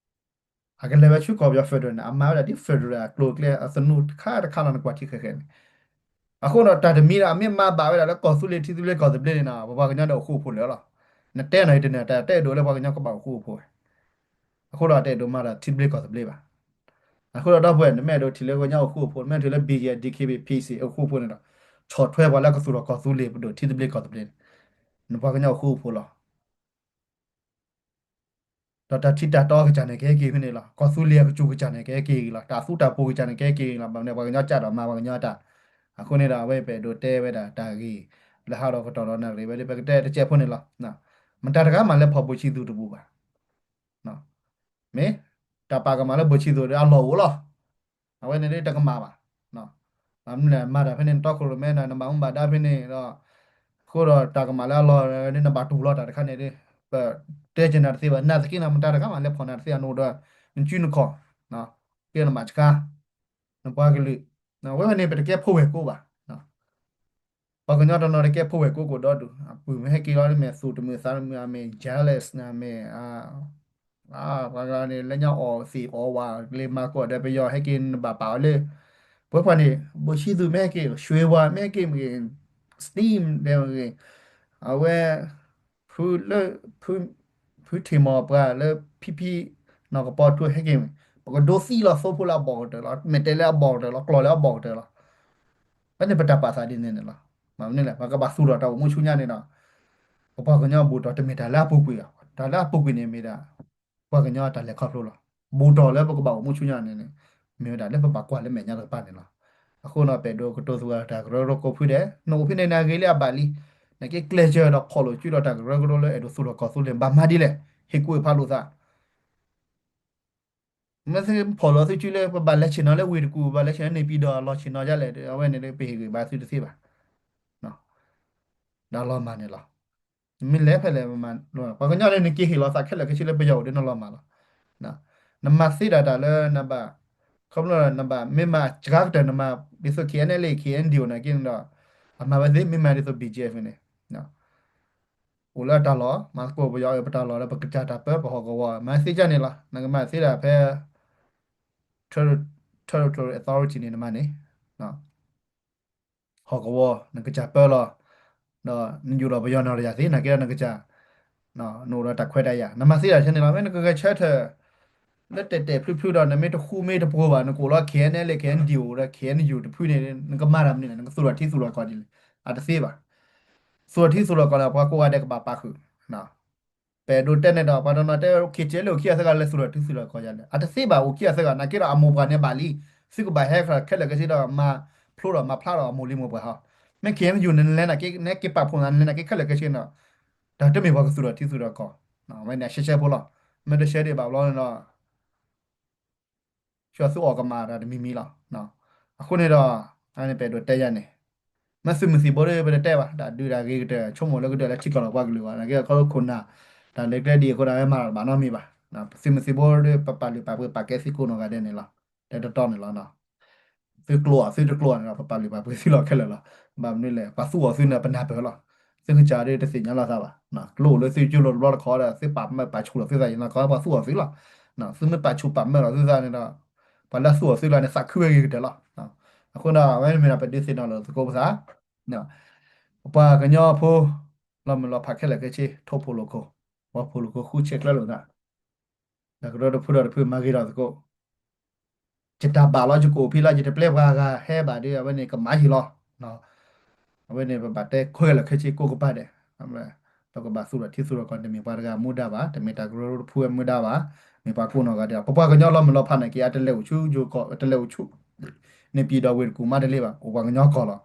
အကလဲၤဝဲဆူကီၢ်ပယီၤ federal န့ၣ် အမၤဝဲဒၣ်ဒ် federal အကျိၤအကျဲအသနူတခါတခါလီၤ နကွၢ်ထံဃဲၤဃဲၤန့ၣ်. အဃိဒီးတၢ်တမံၤဒီး အမ့ၢ်မၤဘၣ်ဝဲဒၣ်လၢ ကီၢ်သူလ့ၤထံသဘျ့ကီၢ်သဘျ့န့ၣ်နီၤ ပပှၤကညီဒီးအိၣ်ဃူအိၣ်ဖိးလၢာ်လီၤ. နတဲနီၤ ယတနၢၤတၢ်တအဲၣ်ဒိးလၢပှၤကညီကဘၣ်အိၣ်ဃူအိၣ်ဖိးဝဲ အဃိဒီးတအဲၣ်ဒိးမၤဒီးထံသဘျ့ကီၢ်သဘျ့ဘၣ်. အဃိဒီးဒီပုၢ်ဝဲၢ် နမ့ၢ်အဲၣ်ဒိးထံၣ်လၢပှၤကညီအိၣ်ဃူအိၣ်ဖိး နမ့ၢ်ထံၣ်လၢ BGF DKBA PC အိၣ်ဃူအိၣ်ဖိးန့ၣ်ဒီး ဆီၣ်ထွဲပှၤလၢကသူၣ်ထီၣ်ကီၢ်သူလ့ၤပဒိၣ်ထံသဘျ့ကီၢ်သဘျ့န့ၣ် နပှၤကညီအိၣ်ဃူအိၣ်ဖိးလီၤ. ဒီးတၢ်ထံတၢ်တီအကစၢ်န့ၣ် ကဟဲက့ၤဖဲန့ၣ်လီၤ. ကီၢ်သူလ့ၤအကစၢ်ကစၢ်န့ၣ် ကဟဲက့ၤလီၤ. တၢ်သူတၢ်ပှိၤကစၢ်န့ၣ် ကဟဲက့ၤလီၤ. ဘၣ်မနုၤ ပှၤကညီကၢ်ဒီးမၤပှၤကညီတၢ်. အဃိန့ၣ်ဒီး အဝဲပအဲၣ်ဒိးတဲဝဲဒၣ်တၢ်ဂ့ၢ် လၢဟးဒီးကတီၢ်ဒီးနၣ်ရံၣ်ဝဲဒၣ် ပကတဲတကဲးဖိန့ၣ်လီၤ. မတၤတဂၤမးလဲၤဖီၣ်ဘိၣ်ဆံသူးတပူၤဘၣ် မ့ၢ် တၢ်ပာ်ကမၣ်လၢဘိၣ်ဆံသူးဒီးအလီၢ်အိၣ်လီၤ. အဝဲန့ၣ်ဒ်တကမၣ်ဘၣ်. မ့ၢ်လဲၣ် မၤတၢ်ဖဲန့ၣ် နတီခိၣ်ရိၣ်မဲ နဘၣ်မူဘၣ်ဒါဖဲန့ၣ်ဒီး အဃိဒီးတၢ်ကမၣ်လၢအလီၢ်ဒ် နဘၣ်တူၢ်လိာ်တၢ်တခါန့ၣ်ဒ် ပတဲက့ၤနၤတသ့ဘၣ်. နာ်သက့နၤ မတၤတဂၤမးလဲၤဖီၣ်နၤတသ့ဘၣ်. နအိၣ်ဒီး နစုနခီၣ် ကဲနမၤဆှါ နပှၤကလုာ် ဝဲဖဲန့ၣ် ပတကဲဖိဝဲၢ်ကိးဘၣ် ပှၤကညီတနီၤတကဲဖိဝဲၢ်ကိးကိးဒီဒူၣ် အပုၢ်မ့ၢ်ဟဲက့ၤလီၤ မ့ၢ်သူၣ်တမုာ်သးတမုာ် အမ့ၢ် jealous နမ့ၢ် ပှၤကညီန့ၣ် လၢညါအီၣ်သ့ၣ်အီၣ်ဝၣ် ကလ့ၤမၤကွၢ်ဒီးပယီၤဟဲက့ၤ နဘၣ်ပာ်အီၤလၢ ပှဲၤပှၢ်န့ၣ် ဘိၣ်ဆံသူးမ့ၢ်ဟဲက့ၤ ရွှေဝါမ့ၢ်ဟဲက့ၤမ့ၢ်ဂ့ၤ Steam မ့ၢ်ဂ့ၤ အဝဲ ဖုလၢ ဖု ဖုထံၣ်မီၤပှၤလၢဖံဖံ နီၢ်ကပီၤထူဟဲက့ၤမ့ၢ် ပကဒိသံလီၤသိဖိလၢအဘီၣ်ကတၢၢ်လီၤ မဲာ်တဲးလၢအဘီၣ်ကတၢၢ်လီၤ ကျီၢ်လၢအဘီၣ်ကတၢၢ်လီၤ. ဖဲန့ၣ်ပတၢ်ပာ်သးဒ်န့ၣ်န့ၣ်လီၤ. မ့ၢ်လဲၣ် ပှၤကဘၣ်သူၣ်ထီၣ်တၢ်အိၣ်မူဆူညါန့ၣ်ဒီး ပပှၤကညီဘူးထီၣ်တမ့ၢ်တၢ်လၢအပူၤကွံာ်ဘၣ် တၢ်လၢအပူၤကွံာ်န့ၣ်မ့ၢ်ဒၣ် ပှၤကညီတၢ်လဲၤခီဖျိလီၤ. ဘူးထီၣ်လၢပကဘၣ်အိၣ်မူဆူညါန့ၣ်န့ၣ် မ့ၢ်ဝဲဒၣ်လၢပဘၣ်ကွၢ်လၢမဲာ်ညါတကပၤန့ၣ်လီၤ. အဃိဒီးပအဲၣ်ဒိးကတိၤသူၣ်ဝဲတၢ်ကရၢကရိကိးဖုဒဲး နအိၣ်ဖဲန့ၣ်နဂ့ၤလၢအဘၣ်လံ. နက့ၤကျဲးစၢးဒီးဖီၣ်လိာ်စုဒီးတၢ်ကရၢကရိလၢအဲၣ်ဒိးသူၣ်ထီၣ်ကီၢ်သူလ့ၤ ဘၣ်မၤဒ်လဲၣ် ဟ့ၣ်ကူၣ်ဖးလိာ်သး မ့ၢ်သုဖီၣ်လိာ်သုစုလၢ ပဘၣ်လဲၤဆ့ၣ်နီၤလၢဝ့ၢ်တကူၣ် ဘၣ်လဲၤဆ့ၣ်နီၤန့ၣ် ပံၤဒီးအလီၢ်ဆ့ၣ်နီၤဒ်လဲၣ် အဝဲန့ၣ်ပဟ့ၣ်ဂံၢ်ဘါသုတသ့ဘၣ်. ဒီးလီၤမၢ်န့ၣ်လီၤ. မ့ၢ်လဲၤဖဲလဲၣ် ပှၤကညီန့ၣ် နက့ၤဟ့ၣ်လီၤသးခဲလၢာ်ခဲဆ့လၢပယီၤအိၣ်ဒီးနလီၤမၢ်လီၤ. နမၤသ့ဒၣ်တၢ်လၢနဘၣ် ခီဖျိနဘၣ် မ့ၢ်မၤစှၤကတၢၢ်နမၤ ဒ်သိး KNLA KNDO နာ်က့န့ၣ်ဒီး အမၤဝဲသ့ မ့ၢ်မၤဒ်သိး BGF န့ၣ် အိၣ်လၢအတၢ်လီၢ် မၤသကိးပယီၤအပတၢ်လီၢ်လၢပကစၢ်တၢ်ပၢ ပဟီၣ်ကဝီၤ မၤသ့ကန့ၣ်လီၤ. နကမၤသ့ဒၣ်ဖဲ territory authority န့ၣ် နမၤန့ၣ် ဟီၣ်ကဝီၤ နကစၢ်ပၢလီၤ ဒီးနယူာ်လီၤပယီၤနီၢ်တယၢ်သ့ နာ်က့ဒီးနကစၢ် နအိၣ်ဒီးတၢ်ခွဲးတၢ်ယာ် နမၤသ့ဒၣ်ထဲန့ၣ်လီၤ. မ့ၢ်နကဂဲၤဆၢထၢၣ် လၢတဲာ်တဲာ်ဖျုးဖျုးဒီး နမ့ၢ်တဃူမ့ၢ်တဖိးဘၣ် နကအိၣ်လီၤ KNLA KNDO ဒီး KNU တဖုန့ၣ် နကမၤတၢ်မနုၤလဲၣ် နကသူၣ်ထီၣ်ထံသူၣ်ထီၣ်ကီၢ်ဒ်လဲၣ် အတသ့ဘၣ်. သူၣ်ထီၣ်ထံသူၣ်ထီၣ်ကီၢ်န့ၣ် ပှၤကိးဂၤဒဲးကဘၣ်ပာ်ဃုာ် ပအဲၣ်ဒိးတဲန့ၣ်ဒီး ပှၤတနီၤတဲ KTLA အိၣ်ခံဂၤသၢဂၤလၢသူၣ်ထီၣ်ထံသူၣ်ထီၣ်ကီၢ်ယၤလဲၣ် အတသ့ဘၣ် အိၣ်ခံဂၤသၢဂၤ နာ်က့ဒီးအမိၢ်ပှၢ်န့ၣ်ဘၣ်လံ သုကဘၣ်ဟဲခဲလၢာ်ခဲဆ့ဒီး မၤဖျိဒီးမၤဖျါဒီးအမိၢ်လံမိၢ်ပှၢ်ဟီ မ့ၢ် KNU နလဲၤနာ်က့ နက့ၤပာ်ဖှိၣ်နၤ နလဲၤနာ်က့ခဲလၢာ်ခဲဆ့န့ၣ်ဒီး တၢ်တမ့ၢ်ပှၤကသူၣ်ထီၣ်ထံသူၣ်ထီၣ်ကီၢ် ဝဲန့ၣ်အရှဲရှဲဖိလီၤ. မ့ၢ်တရှဲဒံးဘၣ်ဘျီန့ၣ်ဒီး ဆှၢသုအီၣ်ကမၣ်တၢ်တမံၤမံၤလီၤ. အဃိန့ၣ်ဒီး အန့ၣ်ပအဲၣ်ဒိးတဲယၤန့ၣ် မ့ၢ်သုးမုၢ်သံၣ်ဘိဒီး ပတတဲဘၣ် တၢ်ဒုးတၢ်ဂ့ၤကတၢၢ် ဆိကမိၣ်လၢကတၢၢ်လၢထံကီၢ်လီၤပှၤကလုာ်ဘၣ် နာ်က့ခီခိၣ်နၢ် တၢ်လဲၤကျဲဒ်အံၤအဃိဒီး မၤတဘၣ်နီတမံၤဘၣ်. သုးမုၢ်သံၣ်ဘိဒီး ပပာ်လုၢ်ပာ်ပှ့ၤပာ်ကဲသုကိးနီၢ်ဂၤဒဲးန့ၣ်လီၤ. တဲတတီန့ၣ်လီၤ. သုကျိအီၤသုတကျိအီၤန့ၣ်ဒီး ပပာ်လုၢ်ပာ်ပှ့ၤသုလီၤခဲလၢာ်လီၤ. ဘၣ်မနုၤလဲၣ် ပှၤသူအီၤသုန့ၣ် ပနၢ်ပၢၢ်လီၤ. သုကစၢ်ဒီးတသ့ၣ်ညါလီၤသးဘၣ်. ကျိအိၣ်လၢသုကၠိလိၤတဘျီတခီဒီး သုပာ်မၢပာ်ဆူၣ်လီၤသုသး ယနၢ်ကီ ပှၤသူအီၤသုလီၤ. သုမ့ၢ်ပာ်ဆူၣ်ပာ်မၢလီၤသုသးန့ၣ်ဒီး ပှၤလၢအသူအီၤသုလီၤန့ၣ် သးခုဝဲဂ့ၤကတၢၢ်လီၤ. အဃိဒီး အဝဲမ့ၢ်ဒီးပဒုးသ့ၣ်နီၣ်လိာ်သကိးပသး ပပှၤကညီဖိ လီၤမုၢ်လီၤဖးခဲလၢာ်ခဲဆ့ ထိၣ်ဖိလိာ်ခိၣ် ပှၤဖိလိာ်ခိၣ်ဃုဆဲးကျၢလိာ်သး ဒီးကရၢတဖုဒီးတဖုမၤဂ့ၤထီၣ်သကိး ယတၢ်ဘၣ်လီၤ ယကအိၣ်ဖဲလီၤ ယတပျဲပှၤဂၤဟဲဘၣ်ဒီး အဝဲန့ၣ်ကမၤယံာ်လီၤ. အဝဲန့ၣ် ပဘၣ်တဲခဲလၢာ်ခဲဆ့ကိးကပၤဒဲး ပကဘၣ်သူၣ်ထီၣ်ထံသူၣ်ထီၣ်ကီၢ် တမ့ၢ်ပှၤတဂၤမူဒါဘၣ် တမ့ၢ်တၢ်ကရၢတဖုအမူဒါဘၣ် မ့ၢ်ပှၤကိးနီၢ်ဂၤဒဲး ပပှၤကညီလီၤမုၢ်လီၤဖးနာ်က့ အတလဲၤအိၣ်ဆူ တလဲၤအိၣ်ဆူ န့ၣ်ပံၤဒီးဝ့ၢ်တကူၣ်မးတလ့ၢ်ဘၣ်, အိၣ်ပှၤကညီကီၢ်လီၤ.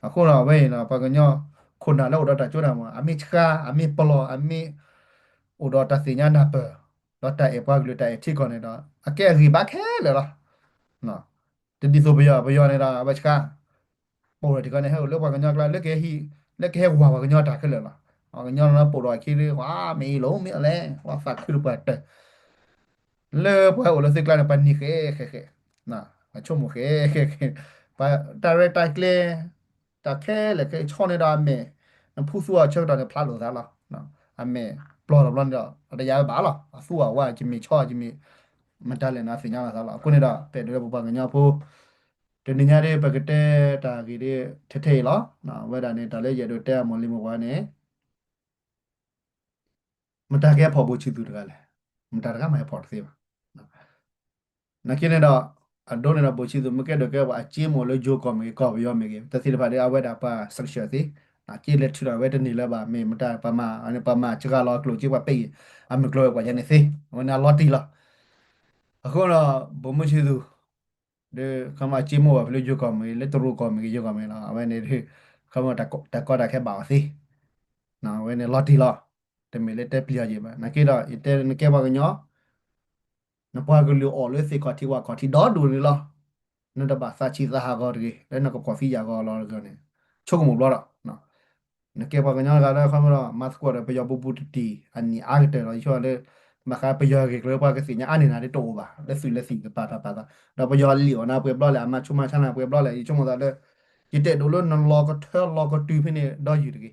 အဃိဒီးအဝဲအံၤဒီး ပှၤကညီခိၣ်နၢ်လၢအိၣ်ဒီးတၢ်စိတၢ်ကမီၤ အမ့ၢ်ဆှါ အမ့ၢ်ပလီၢ် အမ့ၢ်အိၣ်ဒီးတၢ်သ့ၣ်ညါနၢ်ပၢၢ် ဒီးတၢ်အဲၣ်ပှၤကလုာ်တၢ်အဲၣ်ထံကီၢ်န့ၣ်ဒီး အကဲအဂံၢ်ဘါခဲလၢာ်လီၤ. တဒ်သိးပယီၤ ပယီၤန့ၣ်ဒီး အဝဲဆှါ ပိာ်ထံကီၢ်န့ၣ် ဟဲအိၣ်လၢပှၤကညီကျါ လၢကဟဲဟံး လၢကဟဲဝၤပှၤကညီတၢ်ခဲလၢာ်လီၤ. ပှၤကညီလၢပိာ်ထံကီၢ်ခံဒ် ဝၤမ့ၢ်အံၤလီၤ မ့ၢ်အလဲၣ် ဝၤသးခုတပှၢ်တၢၢ် လၢပှၤဟဲအိၣ်လၢသုကျါန့ၣ် ပှၤနံၤဃဲဃဲဃဲ, ပှၤဆိကမိၣ်ဃဲဃဲဃဲ, ပှၤတၢ်ရဲၣ်တၢ်ကျဲၤ တၢ်ခဲလၢာ်ခဲဆ့န့ၣ်ဒီးအမဲာ် နဖူသူအီၤဆၢကတီၢ်န့ၣ် ဖျါလိာ်သးလီၤ. အမဲာ်ပျီၢ်တဘျီန့ၣ်ဒီး အတယၤဘၣ်လီၤ. အသူအဝါ ယမ့ၢ်ဆီ ယမ့ၢ် မတၤလဲၣ်န့ၣ် အသ့ၣ်ညါလီၤသးလီၤ. အဃိန့ၣ်ဒီး ပအဲၣ်ဒိးလၢပပှၤကညီဖိ တနံၤညါဒ် ပကတဲတၢ်ဂ့ၢ်ဒ် ထဲထဲအံၤလီၤ. ဝဲဒၣ်န့ၣ် တၢ်လၢယအဲၣ်ဒိးတဲအမိၢ်လံၤမိၢ်ပှၢ်န့ၣ် မတၤကဟဲဖီၣ်ဘိၣ်ဆံသူးတဂၤလဲၣ်. မတၤတဂၤမးဟဲဖီၣ်တသ့ဘၣ်. နာ်က့န့ၣ်ဒီး အဒိန့ၣ်ဒီး ဘိၣ်ဆံသူး မ့ၢ်ကဲဒိးကဲပှၤအစ့မိၢ်လၢယိၤကီၢ်မ့ၢ်ဂ့ၤ ကီၢ်ပယီၤမ့ၢ်ဂ့ၤ တသ့တဖၣ်ဒီး အဝဲဒၣ်ပှၤ sanction သ့, နာ်က့လဲၤထုးထီၣ်ဝဲတန့ၢ်လၢၤဘၣ် မ့ၢ်မတၤ ပှၤမၤ ပှၤမၤစှၤလီၤကျိၣ်စ့ ပှၤပဲာ်အံၤ အမုၢ်ကျိၤဝဲၤကွာ်ယဲန့ၣ်သ့ အဝဲန့ၣ်အလီၤတံၢ်လီၤ. အဃိဒီး ဘိၣ်မုၢ်ဆံသူး ဒီး ခီမ့ၢ်အစ့မိၢ်ဘၣ်ဖဲလၢယိၤကီၢ်မ့ၢ်ဂ့ၤ လၢတရူးကီၢ်မ့ၢ်ဂ့ၤ ယိၤကီၢ်မ့ၢ်ဂ့ၤလီၤ အဝဲန့ၣ်ဒီး ခီမ့ၢ် တၢ်ကီတၢ်ခဲဘၣ်အီၤသ့, အဝဲန့ၣ်လီၤတံၢ်လီၤ. တမ့ၢ်လၢတဲပျံၤအီၤယံာ်ဘၣ်. နာ်က့ဒီး ယတဲနကဲပှၤကညီ နပှၤကလုာ်အိၣ်လၢသ့ၣ်ခီၣ်ထံးဝၣ်ခီၣ်ထံးဒီဒူၣ်န့ၣ်လီၤ. နတဘၣ်သးဆံးသးဟးဂီၤတဂ့ၤ လၢနကဖှီၣ်သံယာ်ဂီၤလီၤတဂ့ၤန့ၣ် ဆိကမိၣ်ဘျီဒီး နကဲပှၤကညီတဂၤလၢခီဖျိဒီး မၤသကိးဒီးပယီၤဘူးဘူးတံၢ်တံၢ် အနံၣ်အါကတၢၢ်လီၤ. ယဆိလၢ ဘၣ်ဃးပယီၤဂ့ၢ်ကျိၤပှၤကသ့ၣ်ညါအါန့ၢ်နၤဒ်တအိၣ်ဘၣ် လၢသုးလၢသံၣ်ကပၤတၢ်ပာ်သး ဒီးပယီၤလံၣ်အီၣ်နၤပှဲၤဘျီလဲၣ် အမၤဆူးမၤဆါနၤပှဲၤဘျီလဲၣ် ယဆိကမိၣ်သးလၢ ယတအဲၣ်ဒိးလၢနလီၤကထၢလီၤကတုၤဖဲန့ၣ်ဒီးယုၢ်တဂ့ၤ.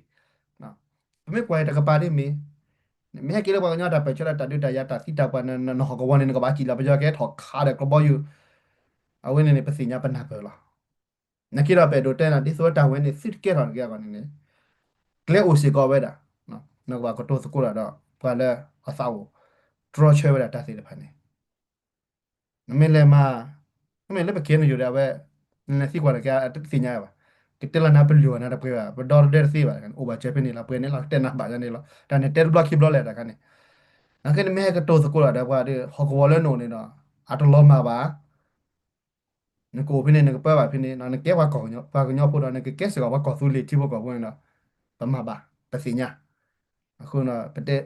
ပမ့ၢ်ကွၢ်တကပၤဒ်မ့ၢ် မ့ၢ်ဟဲက့ၤလၢပှၤကညီတၢ်ပၢၢ်ဆၢလၢတၢ်ဒုးတၢ်ယၤတၢ်သံတၢ်ပှၢ် နဟီၣ်ကဝီၤန့ၣ် နကဘၣ်စံၣ်လီၤ ပယီၤကဟဲထီၣ်ခးဒီးကျိဘီယူၤ အဝဲန့ၣ်န့ၣ် ပသ့ၣ်ညါပနၢ်ပၢၢ်လီၤ. နာ်က့ဒီးပအဲၣ်ဒိးတဲနၤ ဒ်သိးတၢ်ဝဲန့ၣ် သုတကဲထီၣ်တဂ့ၤအဂီၢ်န့ၣ်န့ၣ် ကျဲအိၣ်စ့ၢ်ကီးဝဲဒၣ် နကဘၣ်ကတိၤသကိးတၢ်ဒီး ပှၤလၢအသးအိၣ် တြီဆၢဝဲဒၣ်တၢ်သ့ၣ်တဖၣ်န့ၣ် နမ့ၢ်လဲၤမၤ မ့မ့ၢ်လၢပကဲနယိာ်ဒီးအဝဲ နလဲၤသံကွၢ်တက့ၢ် အတသ့ၣ်ညါဘၣ်. ကတဲလီၤနၤပလၢၢ်အီၤနၤတပှဲၤဘၣ် ပဒီတဒၢတသ့ဘၣ် အိၣ်ဘၣ်စၢၤဖဲန့ၣ်လီၤ ပှဲၤန့ၣ်လီၤ ကတဲနၤဘၣ်ယၤန့ၣ်လီၤ တၢ်န့ၣ်တဲတဘျီခံဘျီလဲၣ်တခါန့ၣ် နာ်က့နမ့ၢ်ဟဲကတိၤသကိးတၢ်ဒီးပှၤဒီး ဟီၣ်ကဝီၤလၢနအိၣ်န့ၣ်ဒီး အတလီၤမၢ်ဘၣ် နကအိၣ်ဖဲန့ၣ် နကပၢဘၣ်ဖဲန့ၣ် နကဲပှၤကညီဖိဒီး နကကဲစ့ၢ်ကီးပှၤကီၢ်သူလ့ၤထံဖိကီၢ်ဖိန့ၣ်ဒီး ပမၤဘၣ် ပသ့ၣ်ညါ. အဃိ ပတဲ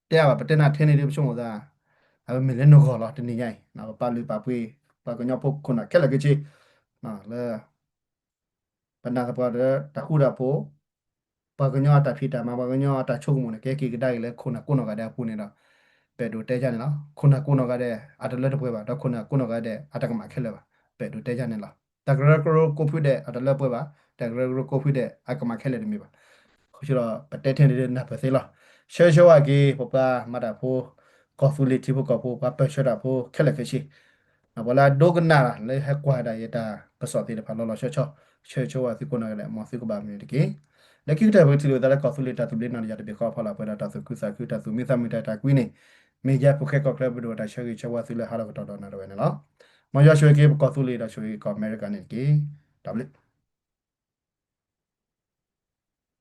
တဲဘၣ် ပတဲနၤထဲန့ၣ်ဒ်ပဆိကမိၣ်သး အဝဲမ့ၢ်လၢနဂီၢ်လီၤ တနံၤညါအံၤ ပပာ်လုၢ်ပာ်ပှ့ၤ ပှၤကညီဖိခိၣ်နၢ်ခဲလၢာ်ခဲဆ့ လၢ ပနာ်သပှၢ်ဒီးတၢ်ဃူတၢ်ဖိး ပှၤကညီအတၢ်ဖံးတၢ်မၤ ပှၤကညီအတၢ်ဆိကမိၣ်န့ၣ် ကဟဲက့ၤကဒါက့ၤလၢခိၣ်နၢ်ကိးနီၢ်ဂၤဒဲးအပူၤန့ၣ်ဒီး ပအဲၣ်ဒိးတဲယၤန့ၣ်လီၤ. ခိၣ်နၢ်ကိးနီၢ်ဂၤဒဲး အတလၢတပှဲၤဘၣ် ဒီးခိၣ်နၢ်ကိးနီၢ်ဂၤဒဲး အတကမၣ်ခဲလၢာ်ဘၣ် ပအဲၣ်ဒိးတဲယၤန့ၣ်လီၤ. တၢ်ကရၢကရိကိးဖုဒဲး အတလၢပှဲၤဘၣ် တၢ်ကရၢကရိကိးဖုဒဲး အကမၣ်ခဲလၢာ်တမ့ၢ်ဘၣ်. အဃိဒီး ပတဲထဲန့ၣ်ဒ်နၢ်ပၢၢ်သ့လီၤ. ဆၢဂ့ၤဆၢဝါက့ၤ ပပှၤမၤတၢ်ဖိ ကီၢ်သူလ့ၤထံဖိကီၢ်ဖိ ပှၤပၢၢ်ဆၢတၢ်ဖိခဲလၢာ်ခဲဆ့ ပှၤလၢအဒိကနၣ်လၢဟဲကွၢ်ဒၣ်ယတၢ်ကစီၣ်သ့ၣ်တဖၣ်လီၤလီၤဆီဆီ ဆၢဂ့ၤဆၢဝါသုကိးနီၢ်ဂၤဒဲး မ်သုကဘၣ်မုာ်တက့ၢ်. လၢခံကတၢၢ် ပကထံၣ်လိာ်သးလၢကီၢ်သူလ့ၤတၢ်သဘျ့နီၣ်တယၢ်တဘ့ၣ်ဃီအဖီလာ် ပှဲၤဒီးတၢ်သူၣ်ခုသးခု တၢ်သူၣ်မံသးမုာ်တၢ်တၢ်ကွံန့ၣ် မ့ၢ်ယဲၢ်ဖိဃဲကီၢ်ချၢ ပဒိၣ်တၢ်ဆၢဂ့ၤဆၢဝါသုလၢဟါလီၤကတီၢ်ဒီးနၤတဝဲန့ၣ်လီၤ. မ်ယွၤဆိၣ်ဂ့ၤက့ၤပကီၢ်သူလ့ၤဒီး ဆိၣ်ဂ့ၤက့ၤကီၢ်အမဲရကၤန့ၣ်တက့ၢ်. တၢ်ဘျုး